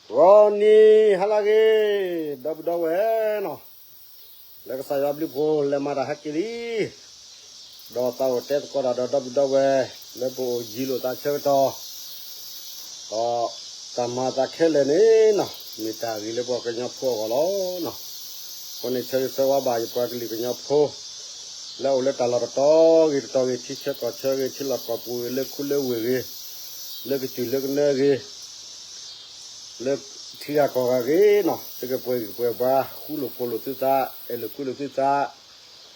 ဂီၤနံၤဟါလၢအဂ့ၤ, ဒီပုၢ်ဒီဝဲၢ်နီၤ, လၢကစၢ်ယွၤဘျုးဖှိၣ် လဲၤမၤတၢ်ဟဲက့ၤလံ, ဒီးသးအိၣ်တဲသကိးတၢ်ဒီးဒီပုၢ်ဒီဝဲၢ် လၢပအိၣ်ယံၤလိာ်သးဆၢကတီၢ်, ဒီးတၢ်မၤသးခဲလၢာ်န့ၣ်နီၤ, မ့ၢ်တၢ်ဂ့ၤလၢပှၤကညီဖိအဂီၢ်လီၤ. အဃိန့ၣ်ဆၢဂ့ၤဆၢဝါဘၣ် ယပှၤကလုာ်ကညီဖိ လၢအအိၣ်လၢတၢ်လီၢ်တတီၤဂ့ၤတတီၤဂ့ၤ, ထံဆၢကီၢ်ဆၢဂ့ၤ, ထံလီၢ်ကီၢ်ပူၤဂ့ၤ, လၢခူလၢဝ့ၢ်ဂ့ၤ, လၢကစၢၢ်လၢကနၢဂ့ၤ, လၢထံဂၤကီၢ်ဂၤဂ့ၤနီၤ, သုကပှဲၤဂံၢ်ပှဲၤဘါ, ဃူလိာ်ဖိးလိာ်သုသး, အဲၣ်လိာ်ကွံလိာ်သုသး,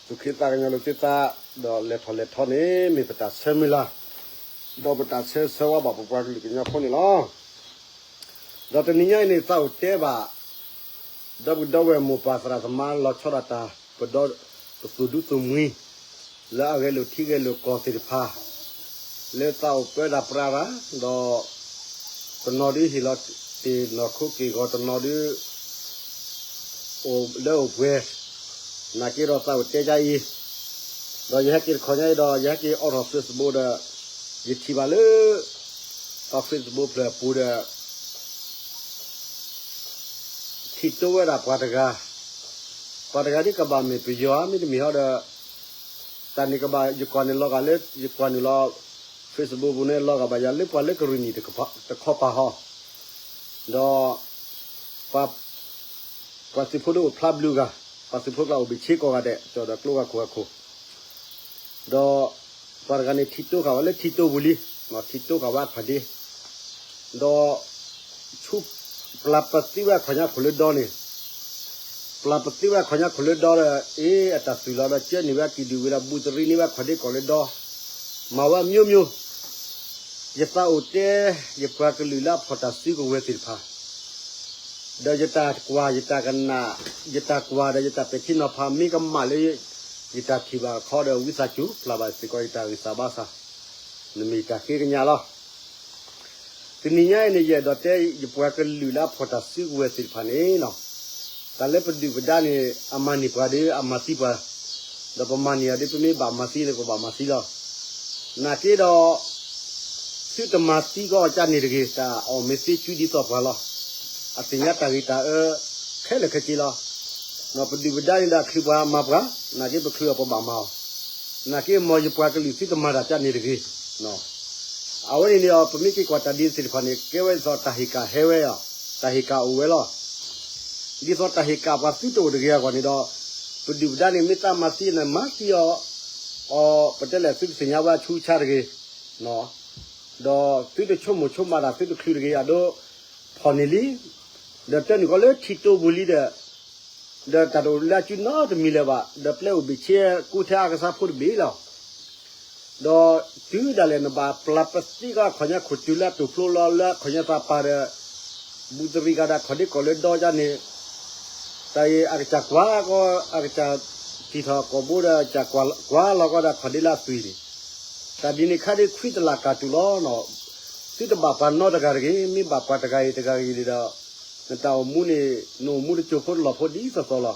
သူၣ်က့သးကညီၤလိာ်သုသး, ဒီးလဲၤထီၣ်လဲၤထီန့ၣ် မ့ၢ်ပတၢ်ဆၢမုၢ်လၢ်, ဒီးပတၢ်ဆၢဂ့ၤဆၢဝါဘၣ် ပပှၤကလုာ်ကညီဖိန့ၣ်လီၤ. ဒီးတနံၤညါအံၤန့ၣ် သးအိၣ်တဲဘၣ် ဒီပုၢ်ဒီဝဲၢ်မိၢ်ပၢ်သရၣ်သမါ လီၤဆီဒၣ်တၢ် ပဒီ ပသူၣ်ဒူသးမှံ လၢအဂဲၤလိာ်ထံဂဲၤလိာ်ကီၢ်သ့ၣ်တဖၣ် လၢသးအိၣ်ပၢတၢ်ပြးတၢ်, ဒီး တနီၤဒုးဟ့ၣ်လီၤတ့ၢ်နီၢ်ခိက့ၢ်ဂီၤ, တနီၤဒုး အိၣ်လၢအိၣ်ပှဲၤ, နာ်က့ဒီးသးအိၣ်တဲဒ်အံၤ, ဒီးယဟဲက့ၤတခီညါအံၤဒီး ယဟဲက့ၤအိးထီၣ် Facebook ဒီး ယထံၣ်ဘၣ်လၢ အ Facebook ဖျၢၣ်အပူၤဒီး ထံၣ်တိဝဲဒၣ်ပှၤတဂၤ, ပှၤတဂၤဒ်ကဘၣ်မ့ၢ်ပယီၤဧါ မ့တမ့ၢ်ဟီဒီး တၢ်န့ၣ်ကဘၣ် ယကွၢ်န့ၣ်လီၤဂာ်လၢ ယကွၢ်န့ၣ်လီၤ Facebook ပူၤန့ၣ် လီၤဂာ်ဘၣ်ယၤလၢပှၤလၢကရံၣ်နံၣ်တခီပၤဟီ, ဒီး ပှၤ ပှၤသုးဖိဒ်အိၣ်ဖျါဘျုးဂၤ, ပှၤသုးဖိကျါအိၣ်ဘ့ၣ်ဆ့ကိးဂၤဒဲး ကၠီၣ်ဒီးကျိဂၤခိၣ်ဂၤခိၣ်, ဒီး ပှၤတဂၤန့ၣ်ထံၣ်တိဃာ်ဝဲလၢထံၣ်တိပူၤလံ, ထံၣ်တိဃာ်ဝဲအခီၣ်ဒ့, ဒီး ဆူ ပျၢ်ပသံဝဲအခီၣ်ညါခိၣ်လၢဒီန့ၣ်, ပျၢ်ပသံဝဲအခီၣ်ညါခိၣ်လၢဒီဒီး အ့ အတၢ်သုးလီၤဒီး ကၢန့ၢ်ဝဲအကံၣ်ဒုၣ်ဝံၤဒီး ဘူးတရံးန့ၢ်ဝဲအခီၣ်ဒ့ကီၢ်လၢဒီ, မၤဝဲအမျိုးမျိုး, ယသးအိၣ်တဲ ယပှၤကလုာ်လၢအဖီၣ်တၢ်စုကဝဲၤသ့ၣ်တဖၣ် ဒီးယတၢ်ကွၢ် ယတၢ်ကနၣ် ယတၢ်ကွၢ်ဒီးယတၢ်ပဲာ်ထံနီၤဖး မ့ၢ်ကမၣ်လၢ ယတၢ်ထံၣ်ဘၣ်အခီဒီး ဝံသးစူၤ ပျၢ်ဘၣ်စ့ၢ်ကီးယတၢ်ဂံၢ်စၢ်ဘါစၢ်, နမ့ၢ်တၢ်ဃ့ကညးလီၤ. တနံၤညါအံၤန့ၣ် ယအဲၣ်ဒိးတဲ ယပှၤကလုာ်လၢအဖီၣ်တၢ်စုကဝဲၤသ့ၣ်တဖၣ်န့ၣ်နီၤ, တၢ်လၢပဒုၣ်ပဒါန့ၣ် အမၤန့ၢ်ပှၤဒီးအမၤသံပှၤ, ဒီးပမၤန့ၢ်အီၤဒီး ပမ့ၢ်ဘၣ်မၤသံန့ၣ် ပဘၣ်မၤသံလီၤ. နာ်က့ဒီး သုတမၤသံကီးအီၤကၢန့ၣ်တဂ့ၤ, တၢ်အီၣ်မ့ၢ်သ့ကုဒ်သိးပှၤလီၤ. အသ့ၣ်ညါတၢ်ဂ့ၤတၢ်အၢ ခဲလၢာ်ခဲဆ့လီၤ. ပဒုၣ်ပဒါန့ၣ်ဒီး အချုးပှၤမၤပှၤ, နာ်က့ပချုးအီၤပဘၣ်မၤအီၤ, နာ်က့မ်ယပှၤကလုာ် သုတမၤတၢ်ကၢန့ၣ်တဂ့ၤ. အဝဲန့ၣ်န့ၣ်ဒီး ပမ့ၢ်က့ၤကွၢ်တၢ်ဒ်န့ၣ်သ့ၣ်တဖၣ်န့ၣ် ကဲဝဲဒ်သိးတၢ်ဟ့ၣ်ကၣ်ဟဲဝဲအီၤ, တၢ်ဟ့ၣ်ကၣ်အိၣ်ဝဲလီၤ. ဒ်သိးတၢ်ဟ့ၣ်ကၣ်ပှၤသုတအိၣ်တဂ့ၤအဂီၢ်န့ၣ်ဒီး ပဒုၣ်ပဒါန့ၣ် မ့ၢ်သးမၤသံန့ၣ် မၤသံအီၤ, အီၤ ပတဲလဲၣ် သုတသ့ၣ်ညါဝဲအဆူအဆါတဂ့ၤ, ဒီးသုတဆိကမိၣ်ဆိကမးတၢ် သုတချုးတဂ့ၤ အဒိ ဖီၣ်န့ၢ်လံ, ဒီးတၢနုာ်ကီးလၢထံတိပူၤလံဒီး, ဒီးတၢ်တအိၣ်လၢအစုနီတမံၤလၢၤဘၣ်, ဒီးပျဲအိၣ်ဘ့ၣ်ဆ့ကူထဲအါကစၢ်ဖိတဘ့ၣ်လီၤ. ဒီးတုၤဒၣ်လဲာ်နဘၣ်ပျၢ်ပသံကီးအခီၣ်ညါခိၣ်တုၤလၢအတိာ်ဖျိလီၤလၢအခီၣ်ညါသးပၤဒီး, ဘူးတရံးကဒီးအခီၣ်ဒ့ကီၢ်လၢဒီကၢန့ၣ်, တၢ်အံၤအကစၢ်ကွၢ်ကီး အကစၢ်စံၣ်ထီၣ်ကိာ်ဘိဒီး အကစၢ်ကွၢ်လီၤကီးဒီးအခီၣ်ဒ့လၢအသွံၣ်န့ၣ်, တၢ်ဒ်န့ၣ်ခါဒ်ခွံတလၢ်ကၢ်တူာ်လီၤ. သုတဘၣ်ပှၤနီတဂၤတဂ့ၤ, မ့ၢ်ဘၣ်ပှၤတဂၤအံၤတဂၤဂ့ၤန့ၣ်ဒီး, နတၢ်အိၣ်မူန့ၣ် နအိၣ်မူတစိၢ်ဖိတလီၢ်ဖိဒ်သိးသိးလီၤ.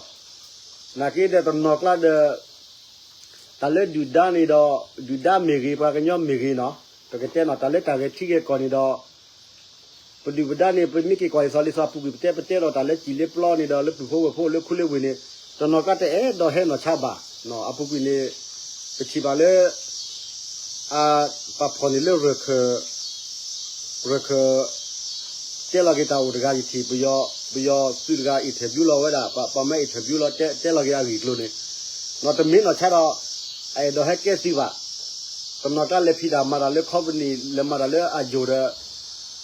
နာ်က့ဒီးတနီၤကျါဒီး တၢ်လၢဒုၣ်ဒါန့ၣ်ဒီး, ဒုၣ်ဒါမ့ၢ်ဂ့ၤ ပှၤကညီမ့ၢ်ဂ့ၤနီၤ, ပကတဲနီၤ တၢ်လၢတၢ်ဂဲၤထံဂဲၤကီၢ်န့ၣ်ဒီး, ပဒုၣ်ပဒါန့ၣ် ပမ့ၢ်က့ၤကွၢ်လံာ်စီလံာ်စီအပူၤကွံာ် ပတဲပတဲဒီးတၢ်လၢစံၣ်လၢပျီန့ၣ်ဒီး လၢပုၢ်ဖိဝဲၢ်ဖိလၢခူလၢဝ့ၢ်န့ၣ်, တနီၤကျါတအဲၣ်ဒိးဟဲနီၢ်ဆါဘၣ်, အပူၤကွံာ်န့ၣ်, ပထံၣ်ဘၣ်လၢ အပာ်ဖှိၣ်န့ၣ်လၢရၢၢ်ခၢၣ်, ရၢၢ်ခၢၣ် တဲလီၤက့ၤတၢ်အိၣ်တဂၤယထံၣ်, ပယီၤသုးတဂၤ interview လီၤဝဲဒၣ် ပှၤမ့ၢ် interview လီၤ တဲလီၤက့ၤအဂ့ၢ်အကျိၤန့ၣ်, နီၢ်တမ့ၢ်နီၢ်ဆါဒီး, အအဲၣ်ဒိးဟဲကဲသုးဘၣ်, တနီၤကျါလဲၤဖံးတၢ်မၤတၢ်လၢ company လဲၤမၤတၢ်လၢအယိာ်ဒီး,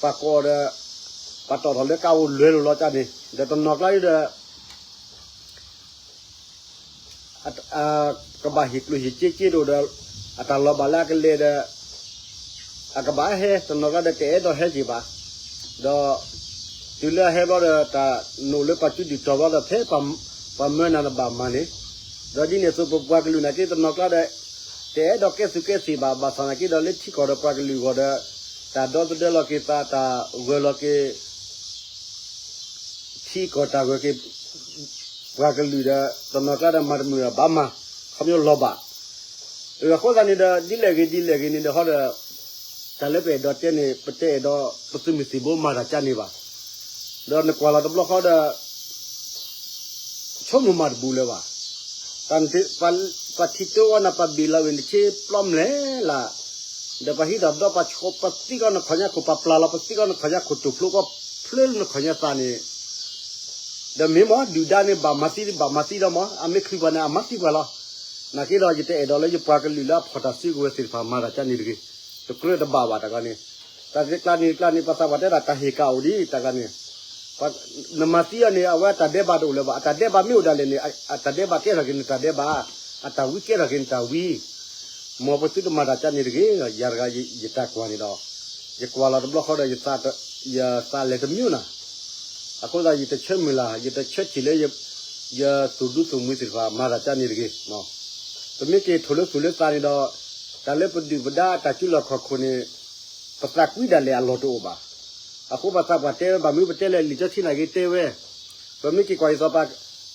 ပှၤကိးဒီး, ပှၤတီၣ်ထီၣ်လၢကါအိၣ်လွဲလိာ်လီၤကၢန့ၣ်, ဒီးတနီၤကျါဒီး ကဘၣ်ဟ့ၣ်ကျိၣ်ဟ့ၣ်စ့က့တအိၣ်ဒီး, အတၢ်လီၤဘၣ်လၢအကလဲၤဒီး, အကဘၣ်ဟဲ တနီၤကျါဒီးတအဲၣ်ဒိးဟဲက့ၤဘၣ်, ဒီး, တုၤလၢအဟဲဘျီဒီး တၢ်နအိၣ်လၢပှၤစုဒုၣ်တီၤဘျီဒီး ဖဲပှၤမၢနၤနဘၣ်မၤန့ၣ်, ဒီးဒ်န့ၣ်အသိးပပှၤကလုာ်နာ်က့တနီၤကျါဒီး, တအဲၣ်ဒိးကဲသုးကဲသံၣ်ဘၣ် ဘၣ်ဆၣ်နာ်က့ဒီးလၢထံကီၢ်ဒီးပှၤကလုာ်အဂီၢ်ဒီး, တၢ်ဒီသဒၢလီၤက့ၤသး တၢ်ဂၢၢ်လီၤက့ၤ ထံကီၢ်တၢ်ဂၢၢ်က့ၤ ပှၤကလုာ်ဒီး တနီၤကျါဒီးမၤတမုာ်ဒီးဘၣ်မၤ, ခီဖျိလီၤဘၣ်, အဃိသတးန့ၣ်ဒီး ဒ်လဲၣ်ဂ့ၤဒ်လဲၣ်ဂ့ၤန့ၣ်ဒီးဟီဒီး, တၢ်လၢပအဲၣ်ဒိးတဲန့ၣ် ပတအဲၣ်ဒိးပသုးမုၢ်သံၣ်ဘိမၤတၢ်ကၢန့ၣ်ဘၣ်, ဒီးနကွၢ်လီၤတဘျီဃီဒီး ဆိကမိၣ်မၤတဘူးလၢၤဘၣ်. တၢ်န ပှၤထံၣ်တိဝဲနၤ ပှၤဘ့ၣ်လီၤဝဲနဆ့ပျီမလဲၣ်လၢ်, ဒီးပှၤဟံးတၢ်ဒီး ပှၤဆှီပသံကီးနခီၣ်ညါခိၣ် ပှၤပျၢ်လီၤပသံကီးနခီၣ်ညါခိၣ် တိာ်ဖျိကီးဖျိလၢနခီၣ်ညါသးန့ၣ်, ဒီးမ့ၢ်မ့ၢ်ဒုၣ်ဒါန့ၣ် ဘၣ်မၤသံဘၣ်မၤသံဒီးမ့ၢ် အမ့ၢ်ချုးပှၤန့ၣ် အမၤသံပှၤလီၤ. နာ်က့ဒီး ယတအဲၣ်ဒိးလၢယပှၤကလုာ်လၢအဖီၣ်တၢ်စုကဝဲၤသ့ၣ်တဖၣ်မၤတၢ်ကၠါန့ၣ်တဂ့ၤ, တကြၢးတဘၣ်ဘၣ်တၢ်ဂၤန့ၣ်, တၢ်တကျါန့ၣ်တကျါန့ၣ် ပှၤသးပှၢ်တဲဒၣ်တၢ်ဟ့ၣ်ကၣ်အိၣ်ဒံး တၢ်ဂၤန့ၣ်, နမၤသံအီၤန့ၣ် အဝဲအတၢ်ဒဲးဘးတအိၣ်လၢၤဘၣ်. အတၢ်ဒဲးဘးမ့ၢ်အိၣ်ဒၣ်လဲာ်န့ၣ် အတၢ်ဒဲးဘးကဲထီၣ်က့ၤနတၢ်ဒဲးဘး, အတၢ်ဝံကဲထီၣ်က့ၤနတၢ်ဝံ. မ်ပသုတမၤတၢ်ကၠါန့ၣ်တဂ့ၤ, ယၤတဂၤယတၢ်ကွၢ်န့ၣ်ဒီး, ယကွၢ်လီၤတဘျီဃီဒီး ယသးလဲၤတမံၤနၤ, အဃိသတးယတဆၢမုၢ်လၢ် ယတဆၢထံၣ်လၢ ယသူၣ်ဒူသူၣ်မှံသ့ၣ်တဖၣ်မၤတၢ်ကၠါန့ၣ်တဂ့ၤ. ပမ့ၢ်က့ၤထိၣ်လၢသူၣ်လၢသးန့ၣ်ဒီး, တၢ်လၢပဒုၣ်ပဒါအတၢ်စုလီၢ်ခီၣ်ခိၣ်န့ၣ်, ပသးကွံဒၣ်လဲာ်အလီၢ်တအိၣ်ဘၣ်. အဃိပှၤသးပှၢ်တဲဝဲ ဘၣ်မနုၤပတဲလဲၣ် လံာ်စီဆှံနာ်က့တဲဝဲ, ပမ့ၢ်က့ၤကွၢ်ဒ်သိးပ,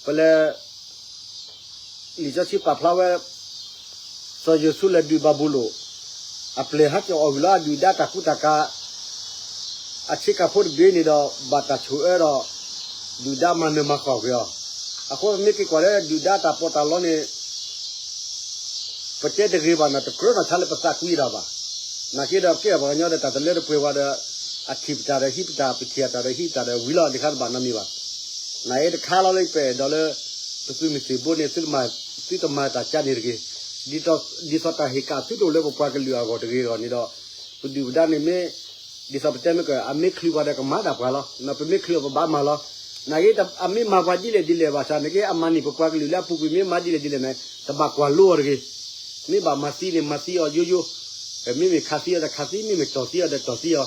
ပလဲၤ လံာ်စီဆှံပာ်ဖျါဝဲ, စီၤယိၤၡူလဲၤဒုးဘၤဘူလိၣ်, အပျဲၢ်ဟဲက့ၤအီၣ်ဂုၢ်လၢအဒုၣ်ဒါတၢ်ကူတၢ်ကၤ, အဆ့ကၤဖိတဘ့ၣ်န့ၣ်ဒီး ဘၣ်တၢ်ဆိၣ်အၢဒီး, ဒုၣ်ဒါမၤနၢၤမၤဃၣ်ကွံာ်အီၤ, အဃိပမ့ၢ်က့ၤကွၢ်လၢဒုၣ်ဒါတၢ်ပီးတၢ်လီန့ၣ် ပတဲတဂ့ၤဘၣ်န့ၣ် တကြၢးနီၢ်ဆါလၢပသးကွံတၢ်ဘၣ်. နာ်က့ဒီးကဲပှၤကညီဒီး တၢ်တလၢတပှဲၤဝဲဒီး, အထံၣ်ပတၢ်ဒီးဟံးပတၢ် ပထံၣ်အတၢ်ဒီးဟံးပတၢ်ဒီးဝံၤလီၤ ဒ်ခါတဘၣ်နီတမံၤဘၣ်. နာ်အံၤတခါလီၤလၢယပဲၣ်ဒိးလၢ, ပသုးမုၢ်သံၣ်ဘိန့ၣ် သုတမၤတၢ်ကၠါန့ၣ်တဂ့ၤ, ဒ်သိးတၢ်ဟ့ၣ်ကၣ်သုတအိၣ်လၢပပှၤကလုာ်အဂီၢ်တဂ့ၤအဂီၢ်န့ၣ်ဒီး, ပဒုၣ်ပဒါန့ၣ်မ့ၢ်, ဒ်သိးပတဲမ့ၢ်က အမ့ၢ်ချုးပှၤဒီးကမၤဒၣ်ပှၤလီၤ. ပမ့ၢ်ချုးအီၤပဘၣ်မၤလီၤ. နာ်က့အမ့ၢ်မၤပှၤဒ်လဲၣ်ဒ်လဲၣ်ဘၣ်ဆၣ် နာ်က့အမ့ၢ်မၤဒ်လဲၣ်ဒ်လဲၣ်န့ၣ် တဘၣ်ကွၢ်လိအီၤတဂ့ၤ. မ့ၢ်ဘၣ်မၤသံန့ၣ် မၤသံအီၤယိယိ, မ့မ့ၢ်ခးသံအီၤဒီးခးသံ, မ့မ့ၢ်တီၢ်သံအီၤဒီးတီၢ်သံအီၤ,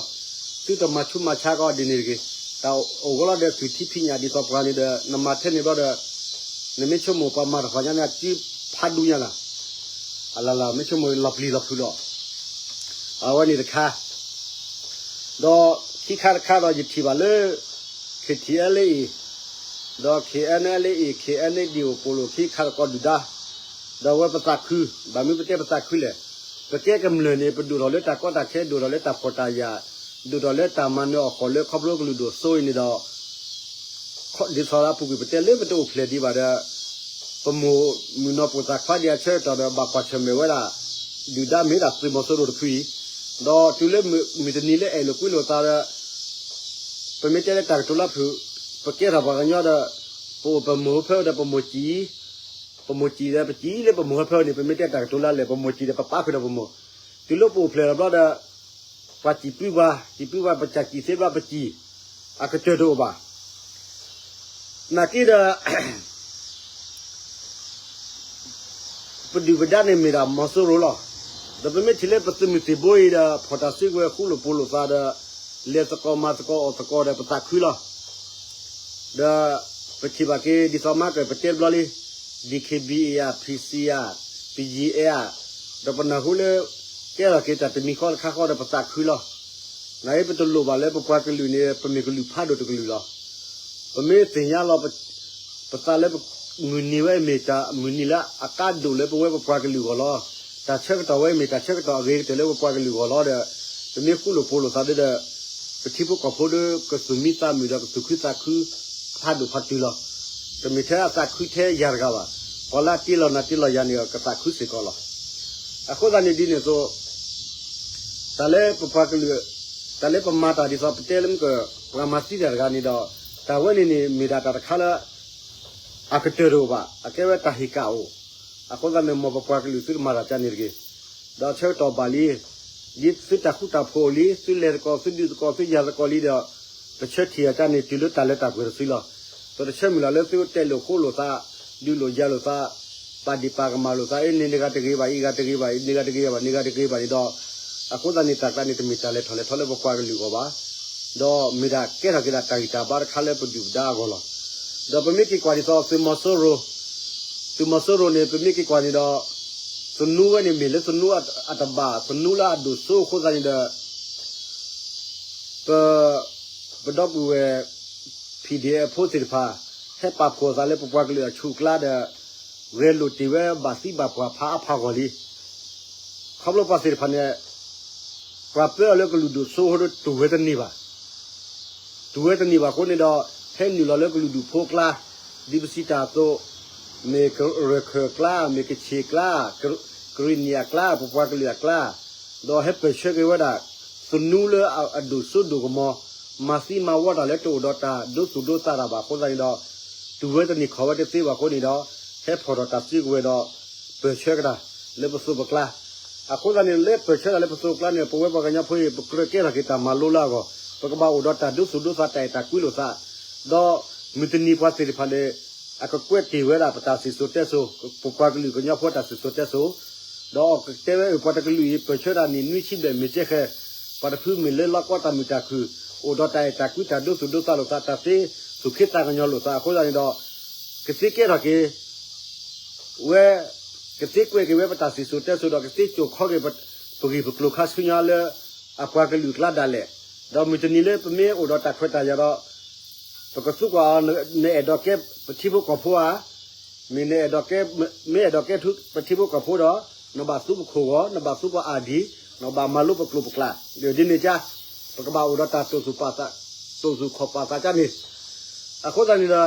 သုတမၤဆူးမၤဆါကီးဒ်န့ၣ်တဂ့ၤ. တၢ်အိၣ်ဂီၢ်လီၤဒီးသုးထံဖံးညၣ်ဒ်သိးပှၤန့ၣ်ဒီး နမၤထဲန့ၣ်ဘျီဒီး, နမ့ၢ်ဆိကမိၣ်ပှၤမၤတၢ်ဃီညါန့ၣ် အစုဖးဒူညါလီၤ. အလၢ်လၢ် မ့ၢ်ဆိကမိၣ်လီၤပျံၤလီၤဖုးလီၤ. အဝဲန့ၣ်တခါ ဒီးခံခါတခါဒီးယထံၣ်ဘၣ်လၢ KTLA ဒီး KNLA KNDO ပိာ်လိာ်ခံခါတကီၢ်ဒုၣ်ဒါ, ဒီးအဝဲပသးခု, ဘၣ်မနုၤပတဲပသးခုလဲၣ်, ပကဲကမျၢၢ်န့ၣ် ပဒိၣ်ထီၣ်လၢတၢ်ကီတၢ်ခဲ ဒိၣ်ထီၣ်လၢတၢ်ဖှီၣ်တၢ်ယာ်, ဒိၣ်ထီၣ်လၢတၢ်မၤနၢၤအီၣ်ဃီၣ်လၢခီဖျိကလုာ်ဒိၣ်စိအံၤန့ၣ်ဒီး ဒ်သိးအပူၤကွံာ်ပတဲလၢပတအိၣ်ဖျဲၣ်ဒံးဘၣ်ဒီး, ပမိၢ်မုၢ်နီၢ်ပိာ်သးခွါဒံးအဆၢကတီၢ်ဒီး ဘၣ်ကွၢ်ဆၢၣ်မဲာ်ဝဲဒၣ် ဒုၣ်ဒါမ့ၢ်ဒၣ်သုးမီၤစိရိၤတဖုအံၤ, ဒီးတုၤလၢမုၢ်တနံၤလၢအဲၣ်လိာ်ကွံလိာ်သးဒီး ပမ့ၢ်တဲလၢတၢ်ကတိၤလၢဖုး, ပကဲထီၣ်ပှၤကညီဒီး ပအိၣ်ပမိၢ်ဖၢဒီးပမိၢ်စံၣ်, ပမိၢ်စံၣ်ဒီးပစံၣ်လၢပမိၢ်ဖၢဖၢန့ၣ် ပမ့ၢ်တဲတၢ်ကတိၤလၢလဲၣ် ပမိၢ်စံၣ်ဒီးပပာ်ဃုာ်ဒီးပမိၢ်, တုၤလၢပအိၣ်ဖျဲၣ်လီၤဘျီဒီး ပှၤစံၣ်ပှံပှၤ, စံၣ်ပှံပှၤ ပစံၣ်စံၣ်သ့ဘျီပစံၣ်, အကတၢၢ်တအိၣ်ဘၣ်. နာ်က့ဒီး ပဒုၣ်ပဒါန့ၣ်မ့ၢ်ဒၣ်မီၤစိရိၤလီၤ. ဒီးပမ့ၢ်ထံၣ်လၢပသုးမုၢ်သံၣ်ဘိအံၤဒီး ဖီၣ်တၢ်စုကဝဲၤဃူလိာ်ဖိးလိာ်သးဒီး လဲၤသကိးမၤသကိးအီၣ်သကိးဒီးပသးခုလီၤ. ဒီးပထံၣ်ဘၣ်က့ၤဒ်သိးမၤကၢၢ်ပတဲတဘျီလံ, DKBA ဧါ, PC ဧါ, BGF ဧါ, ဒီးပနၢ်ဟူလၢ ကဲထီၣ်က့ၤတၢ်တမံၤဃီတခါဃီဒီးပသးခုလီၤ. နာ်အံၤပတလိၣ်ဘၣ်လၢပပှၤကလုာ်န့ၣ် ပမ့ၢ်ကလုာ်ဖးဒိၣ်တကလုာ်လီၤ. ပမ့ၢ်သ့ၣ်ညါလီၤ ပသးလၢပမုၢ်နံၤဝဲမ့ၢ်တၢ်မုၢ်နံၤလၢအကါဒိၣ်လၢပဝဲပပှၤကလုာ်အဂီၢ်လီၤ. တၢ်ဆၢကတီၢ်ဝဲမ့ၢ်တၢ်ဆၢကတီၢ်အဂ့ၤကတၢၢ်လၢပပှၤကလုာ်အဂီၢ်လီၤဒီး ပမ့ၢ်ဃူလိာ်ဖိးလိာ်သးဒီး ပထံဖိကီၢ်ဖိဒီးကသူၣ်မံသးမုာ်ဒီးကသူၣ်ခုသးခု ဖးဒိၣ်ဖးတုၤလီၤ. တမ့ၢ်ထဲအသးခုထဲယၤတဂၤဘၣ်. ပှၤလၢအတ့လီၤနၤတ့လီၤယၤန့ၣ် ကသးခုစ့ၢ်ကီးလီၤ. အဃိသတးန့ၣ်ဒ်န့ၣ်အသိး တၢ်လၢပပှၤကလုာ်, တၢ်လၢပမၤတၢ်ဒ်သိးပတဲလၢမ့ၢ်က ပှၤမၤသံတၢ်တဂၤန့ၣ်ဒီး တၢ်ဝဲန့ၣ်န့ၣ် မ့ၢ်ဒၣ်တၢ်တခါလၢ အကတၢၢ်တအိၣ်ဘၣ်, အကဲဝဲတၢ်ဟ့ၣ်ကၣ်အိၣ်. အဃိသတးန့ၣ် မ်ပပှၤကလုာ်သုတမၤတၢ်ကၢန့ၣ်တဂ့ၤ. ဒီးဆၢကတီၢ်ဘၣ်လံ, ဒ်သုတၢ်ဃူတၢ်ဖိးလံ, သုလဲၤသကိး, သုဒုးသကိး, သုယၤသကိးလံဒီး, ပဆၢထံၣ်အကၢန့ၣ် တုၤလၢတၢ်လၢတၢ်ပှဲၤတစုလီၤ. ပတဆၢမုၢ်လၢ်လၢသုတဲလိာ်ဃိလိာ်သး, ဒုးလိာ်ယၤလိာ်သး, ပာ်ဒံးပာ်ကမၣ်လိာ်သး, အ့ န့ၣ်နဂၤတဂ့ၤဘၣ်, အံၤဂၤတဂ့ၤဘၣ်, အံၤနဂၤတဂ့ၤဘၣ်, နဂၤတဂ့ၤဘၣ်န့ၣ်ဒီး, အဃိသတးန့ၣ် တၢ်ကျါန့ၣ် တမ့ၢ်တၢ်လဲၤထီၣ်လဲၤထီလၢပပှၤကလုာ်အဂီၢ်ဘၣ်. ဒီးမ့ၢ်ဒၣ်ကဲထီၣ်က့ၤဒၣ်တၢ်ဂံၢ်တၢ်ဘါတခါလၢပဒုၣ်ပဒါအဂီၢ်လီၤ. ဒီးပမ့ၢ်က့ၤကွၢ်ဒ်သိးသုးမီၤစိရိၤ, သုးမီၤစိရိၤန့ၣ် ပမ့ၢ်က့ၤကွၢ်န့ၣ်ဒီး, သနူဝဲန့ၣ်မ့ၢ်လၢသနူအတဘၣ်, သနူလၢအဒိၣ်စိအဃိသတးန့ၣ်ဒီး ပ, ပဒီပုၢ်ဝဲၢ် PDF ဖိသ့ၣ်တဖၣ် ဟဲပာ်ဖှိၣ်အသးလၢပပှၤကလုာ်အဆူၣ်အကျါဒီး ဂဲၤလိာ်တ့ၢ်ဝဲဘၣ်သံဘၣ်ပှၢ်ဖးအါဖးဂီၢ်လံ. ခီဖျိပှၤသ့ၣ်တဖၣ်န့ၣ် ပှၤပၢအီၤလၢကလုာ်ဒိၣ်စိဟီဒီးတဝဲတန့ၢ်ဘၣ်. တုၤဝဲတနံၤဘၣ်အဃိန့ၣ်ဒီး ဟဲနုာ်လီၤလၢကလုာ်ဒူၣ်ဖိအကျါ, ဒ်ပစံးတၢ်အသိး, မ့ၢ်ကရၢၢ်ခၢၣ်အကျါ, မ့ၢ်ကခ့ၣ်အကျါ, ကရံၣ်နံၣ်အကျါ, ပပှၤကလုာ်အကျါ, ဒီးဟဲပၢၢ်ဆၢက့ၤဝဲဒၣ် သနူလၢအဒိၣ်စိဒိၣ်ကမီၤ, မၤသံမၤဝီတၢ်လၢတအိၣ်ဒီးတၢ်ဒိသူၣ်ဒိသးတၢ်ဘၣ်အဃိသတးန့ၣ်ဒီး, တုၤဝဲတနံၤခီၣ်ဝဲတသ့ဘၣ်အဃိန့ၣ်ဒီး, ဟဲဖီၣ်ထီၣ်တၢ်စုကဝဲၤဒီး ပၢၢ်ဆၢကဒါ လၢပသိးပကျါ, အဃိသတးန့ၣ် လၢပၢၢ်ဆၢတၢ်လၢပသိးပကျါန့ၣ် ပဝဲပှၤကညီဖိအံၤ ပကြၢးကဲထီၣ်က့ၤတၢ်မၤလိလၢအဂီၢ်, ပကဘၣ်အိၣ်ဒီးတၢ်ဒိသူၣ်ဒိသးတၢ်အဲၣ်တၢ်ကွံလိာ်သး, ဒီးမုၢ်တနံၤပှၤသ့ၣ်တဖၣ်န့ၣ် အကကွဲးတ့ၢ်ဝဲဒၣ်ပတၢ်စံၣ်စိၤတဲစိၤ, ပပှၤကလုာ်ကညီဖိတၢ်စံၣ်စိၤတဲစိၤ, ဒီးအကတဲဝဲအပှၤတကလုာ်အံၤ ပၢၢ်ဆၢတၢ်န့ၣ် နွံဆံဘျဲၣ်မ့ၢ်ကဲဃဲ, ပှၤတဖုမ့ၢ်လၢလီၢ်ကီတၢ်မုာ်တၢ်ခုၣ်, အိၣ်ဒီးတၢ်အဲၣ်တၢ်ကွံတၢ်ဒိသူၣ်ဒိသးလိာ်သး တၢ်သ့သူၣ်ခ့သးကညီၤလိာ်သးအဃိသတးန့ၣ်ဒီး, ကသ့ကဲထီၣ်က့ၤ ဝဲ, ကသ့ကွဲးက့ၤဝဲပတၢ်စံၣ်စိၤတဲစိၤဒီး ကသ့စိာ်ခီက့ၤ ပဂံၢ်ပကျိၤခါဆူညါလၢ အပှၤကလုာ်အကျါဒၣ်လဲာ်, ဒီးမုၢ်တနံၤလၢပမ့ၢ်အိၣ်ဒီးတၢ်ခွဲးတၢ်ယာ်ဒီး, ပကသူကွၢ်အီၤ, နအဲၣ်ဒိးကဲပထံဖိကီၢ်ဖိဧါ, မ့ၢ်နအဲၣ်ဒိးကဲ, မ့ၢ်အဲၣ်ဒိးကဲပထံဖိကီၢ်ဖိဒီး, နဘၣ်သူပခိၣ်ဂီၤ, နဘၣ်သူပအၢၣ်ဒံး, နဘၣ်မၤလိပကျိာ်ပကျါ, ဒ်န့ၣ်ကါ, ပကဘၣ်အိၣ်ဒီးတၢ်တိာ်သူၣ်ခီၣ်ပာ်သးကါန့ၣ်, အဃိသတးန့ၣ်ဒီး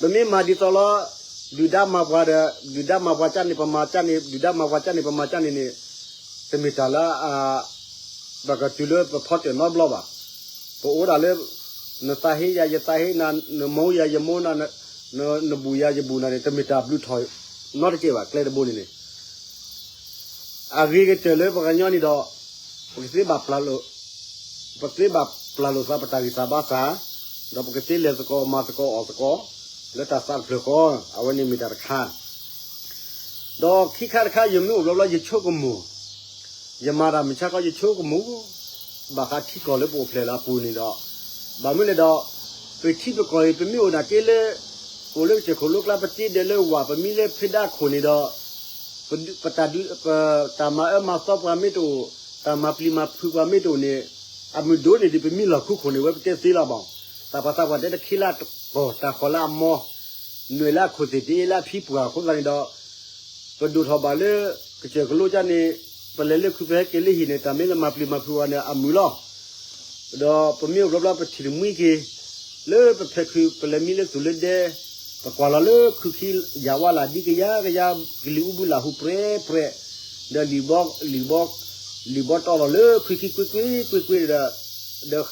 ပမ့ၢ်မၤဒ်သိးလီၤ, ဒုၣ်ဒါမၤပှၤဒီး ဒုၣ်ဒါမၤပှၤကါန့ၣ် ပမၤကါန့ၣ်, ဒုၣ်ဒါမၤပှၤကါန့ၣ် ပမၤကါန့ၣ်န့ၣ်, တမ့ၢ်တၢ်လၢ ပကတုၤလၢပဖီတၢၣ်နီတဘျီဘၣ်. ပအိၣ်ဒၣ်လၢ နသးဟ့ယၤ ယသးဟ့နၤ, နမိၢ်ယၤ ယမိၢ်နၤ, နဘူးယၤ ယဘူးနၤန့ၣ် တမ့ၢ်တၢ်ဘျုးထီၣ်နီတကဲးဘၣ်. ကျဲတဘိန့ၣ်န့ၣ် အဂ့ၤကတၢၢ်လၢပှၤကညီန့ၣ်ဒီး, ပကသ့ဘၣ်ပျၢ်လိာ်, ပသ့ဘၣ်ပျၢ်လိာ်သးပတၢ်ဂံၢ်စၢ်ဘါစၢ်, ဒီးပကသ့လဲၤသကိးမၤသကိးအီၣ်သကိး, လၢတၢ်သးတဖျၢၣ်ဃီ, အဝဲန့ၣ်မ့ၢ်တၢ်တခါ ဒီးခံခါတခါ ယမ့ၢ်အိၣ်ဘျီဘျီ ယဆိကမိၣ်, ယမၤတၢ်မုၢ်ဆါခီ ယဆိကမိၣ်, ဘၣ်ဃးထံကီၢ်လၢပအိၣ်ဖျဲၣ်လၢအပူၤန့ၣ်ဒီး, ဘၣ်မနုၤလဲၣ်ဒီး, ပထံပကီၢ်အံၤ ပမ့ၢ်အိၣ်ဒၣ်က့လၢ, အိၣ်လၢကစၢၢ်ခိၣ်လိကျါ ပတ့ဒဲးလၢဝၤ ပမံလၢဖဲဒါခိၣ်န့ၣ်ဒီး, ပ, ပတၢ်ဒုး, ပတၢ်မၤအၢမၤသီပှၤမ့ၢ်တအိၣ်, တၢ်မၤပျံၤမၤဖုးပှၤမ့ၢ်တအိၣ်န့ၣ်, အမုၢ်ဒိၣ်န့ၢ်ဒံး ပမံလီၢ်ခူခိၣ်န့ၣ် ဝဲပတဲသ့လီၤဘၣ်. တၢ်ပှၤသးပှၢ်တဲတခ့လၢအကီၢ် တၢ်ဃီၤလၢအမီၤ, နွဲၣ်လၢအခိၣ်သ့ၣ်တအ့လၢအဖံပှၢ်အဃိသတးန့ၣ်ဒီး, ပဒိၣ်ထီၣ်ဘၣ်လၢ ကစၢၢ်ကလိကၠါန့ၣ်, ပလဲၤလၢခုပဟဲက့ၤလၢဟံၣ်န့ၣ် တၢ်မ့ၢ်လၢမၤပျံၤမၤဖုးဝဲန့ၣ် အမုာ်လီၤ. ဒီးပမ့ၢ်အိၣ်ဘျီဘျီ ပထံၣ်တမှံက့ၤ, လၢပဖဲးခုး ပလဲၤမံလၢသူၣ်လၢဒဲ, ပကွၢ်လီၤလၢခုခံ ယၢ်ဝါလၢ်ဒ်ကယၤကယၤ, ကလံၤအူဘုလၢ်ဟူပြဲပြဲ, ဒီးလံၣ်ဘီ, လံၣ်ဘီတီလီၤလၢခုခံကွ့ကွ့ကွ့ကွ့ဒီး, ဒီးလံၣ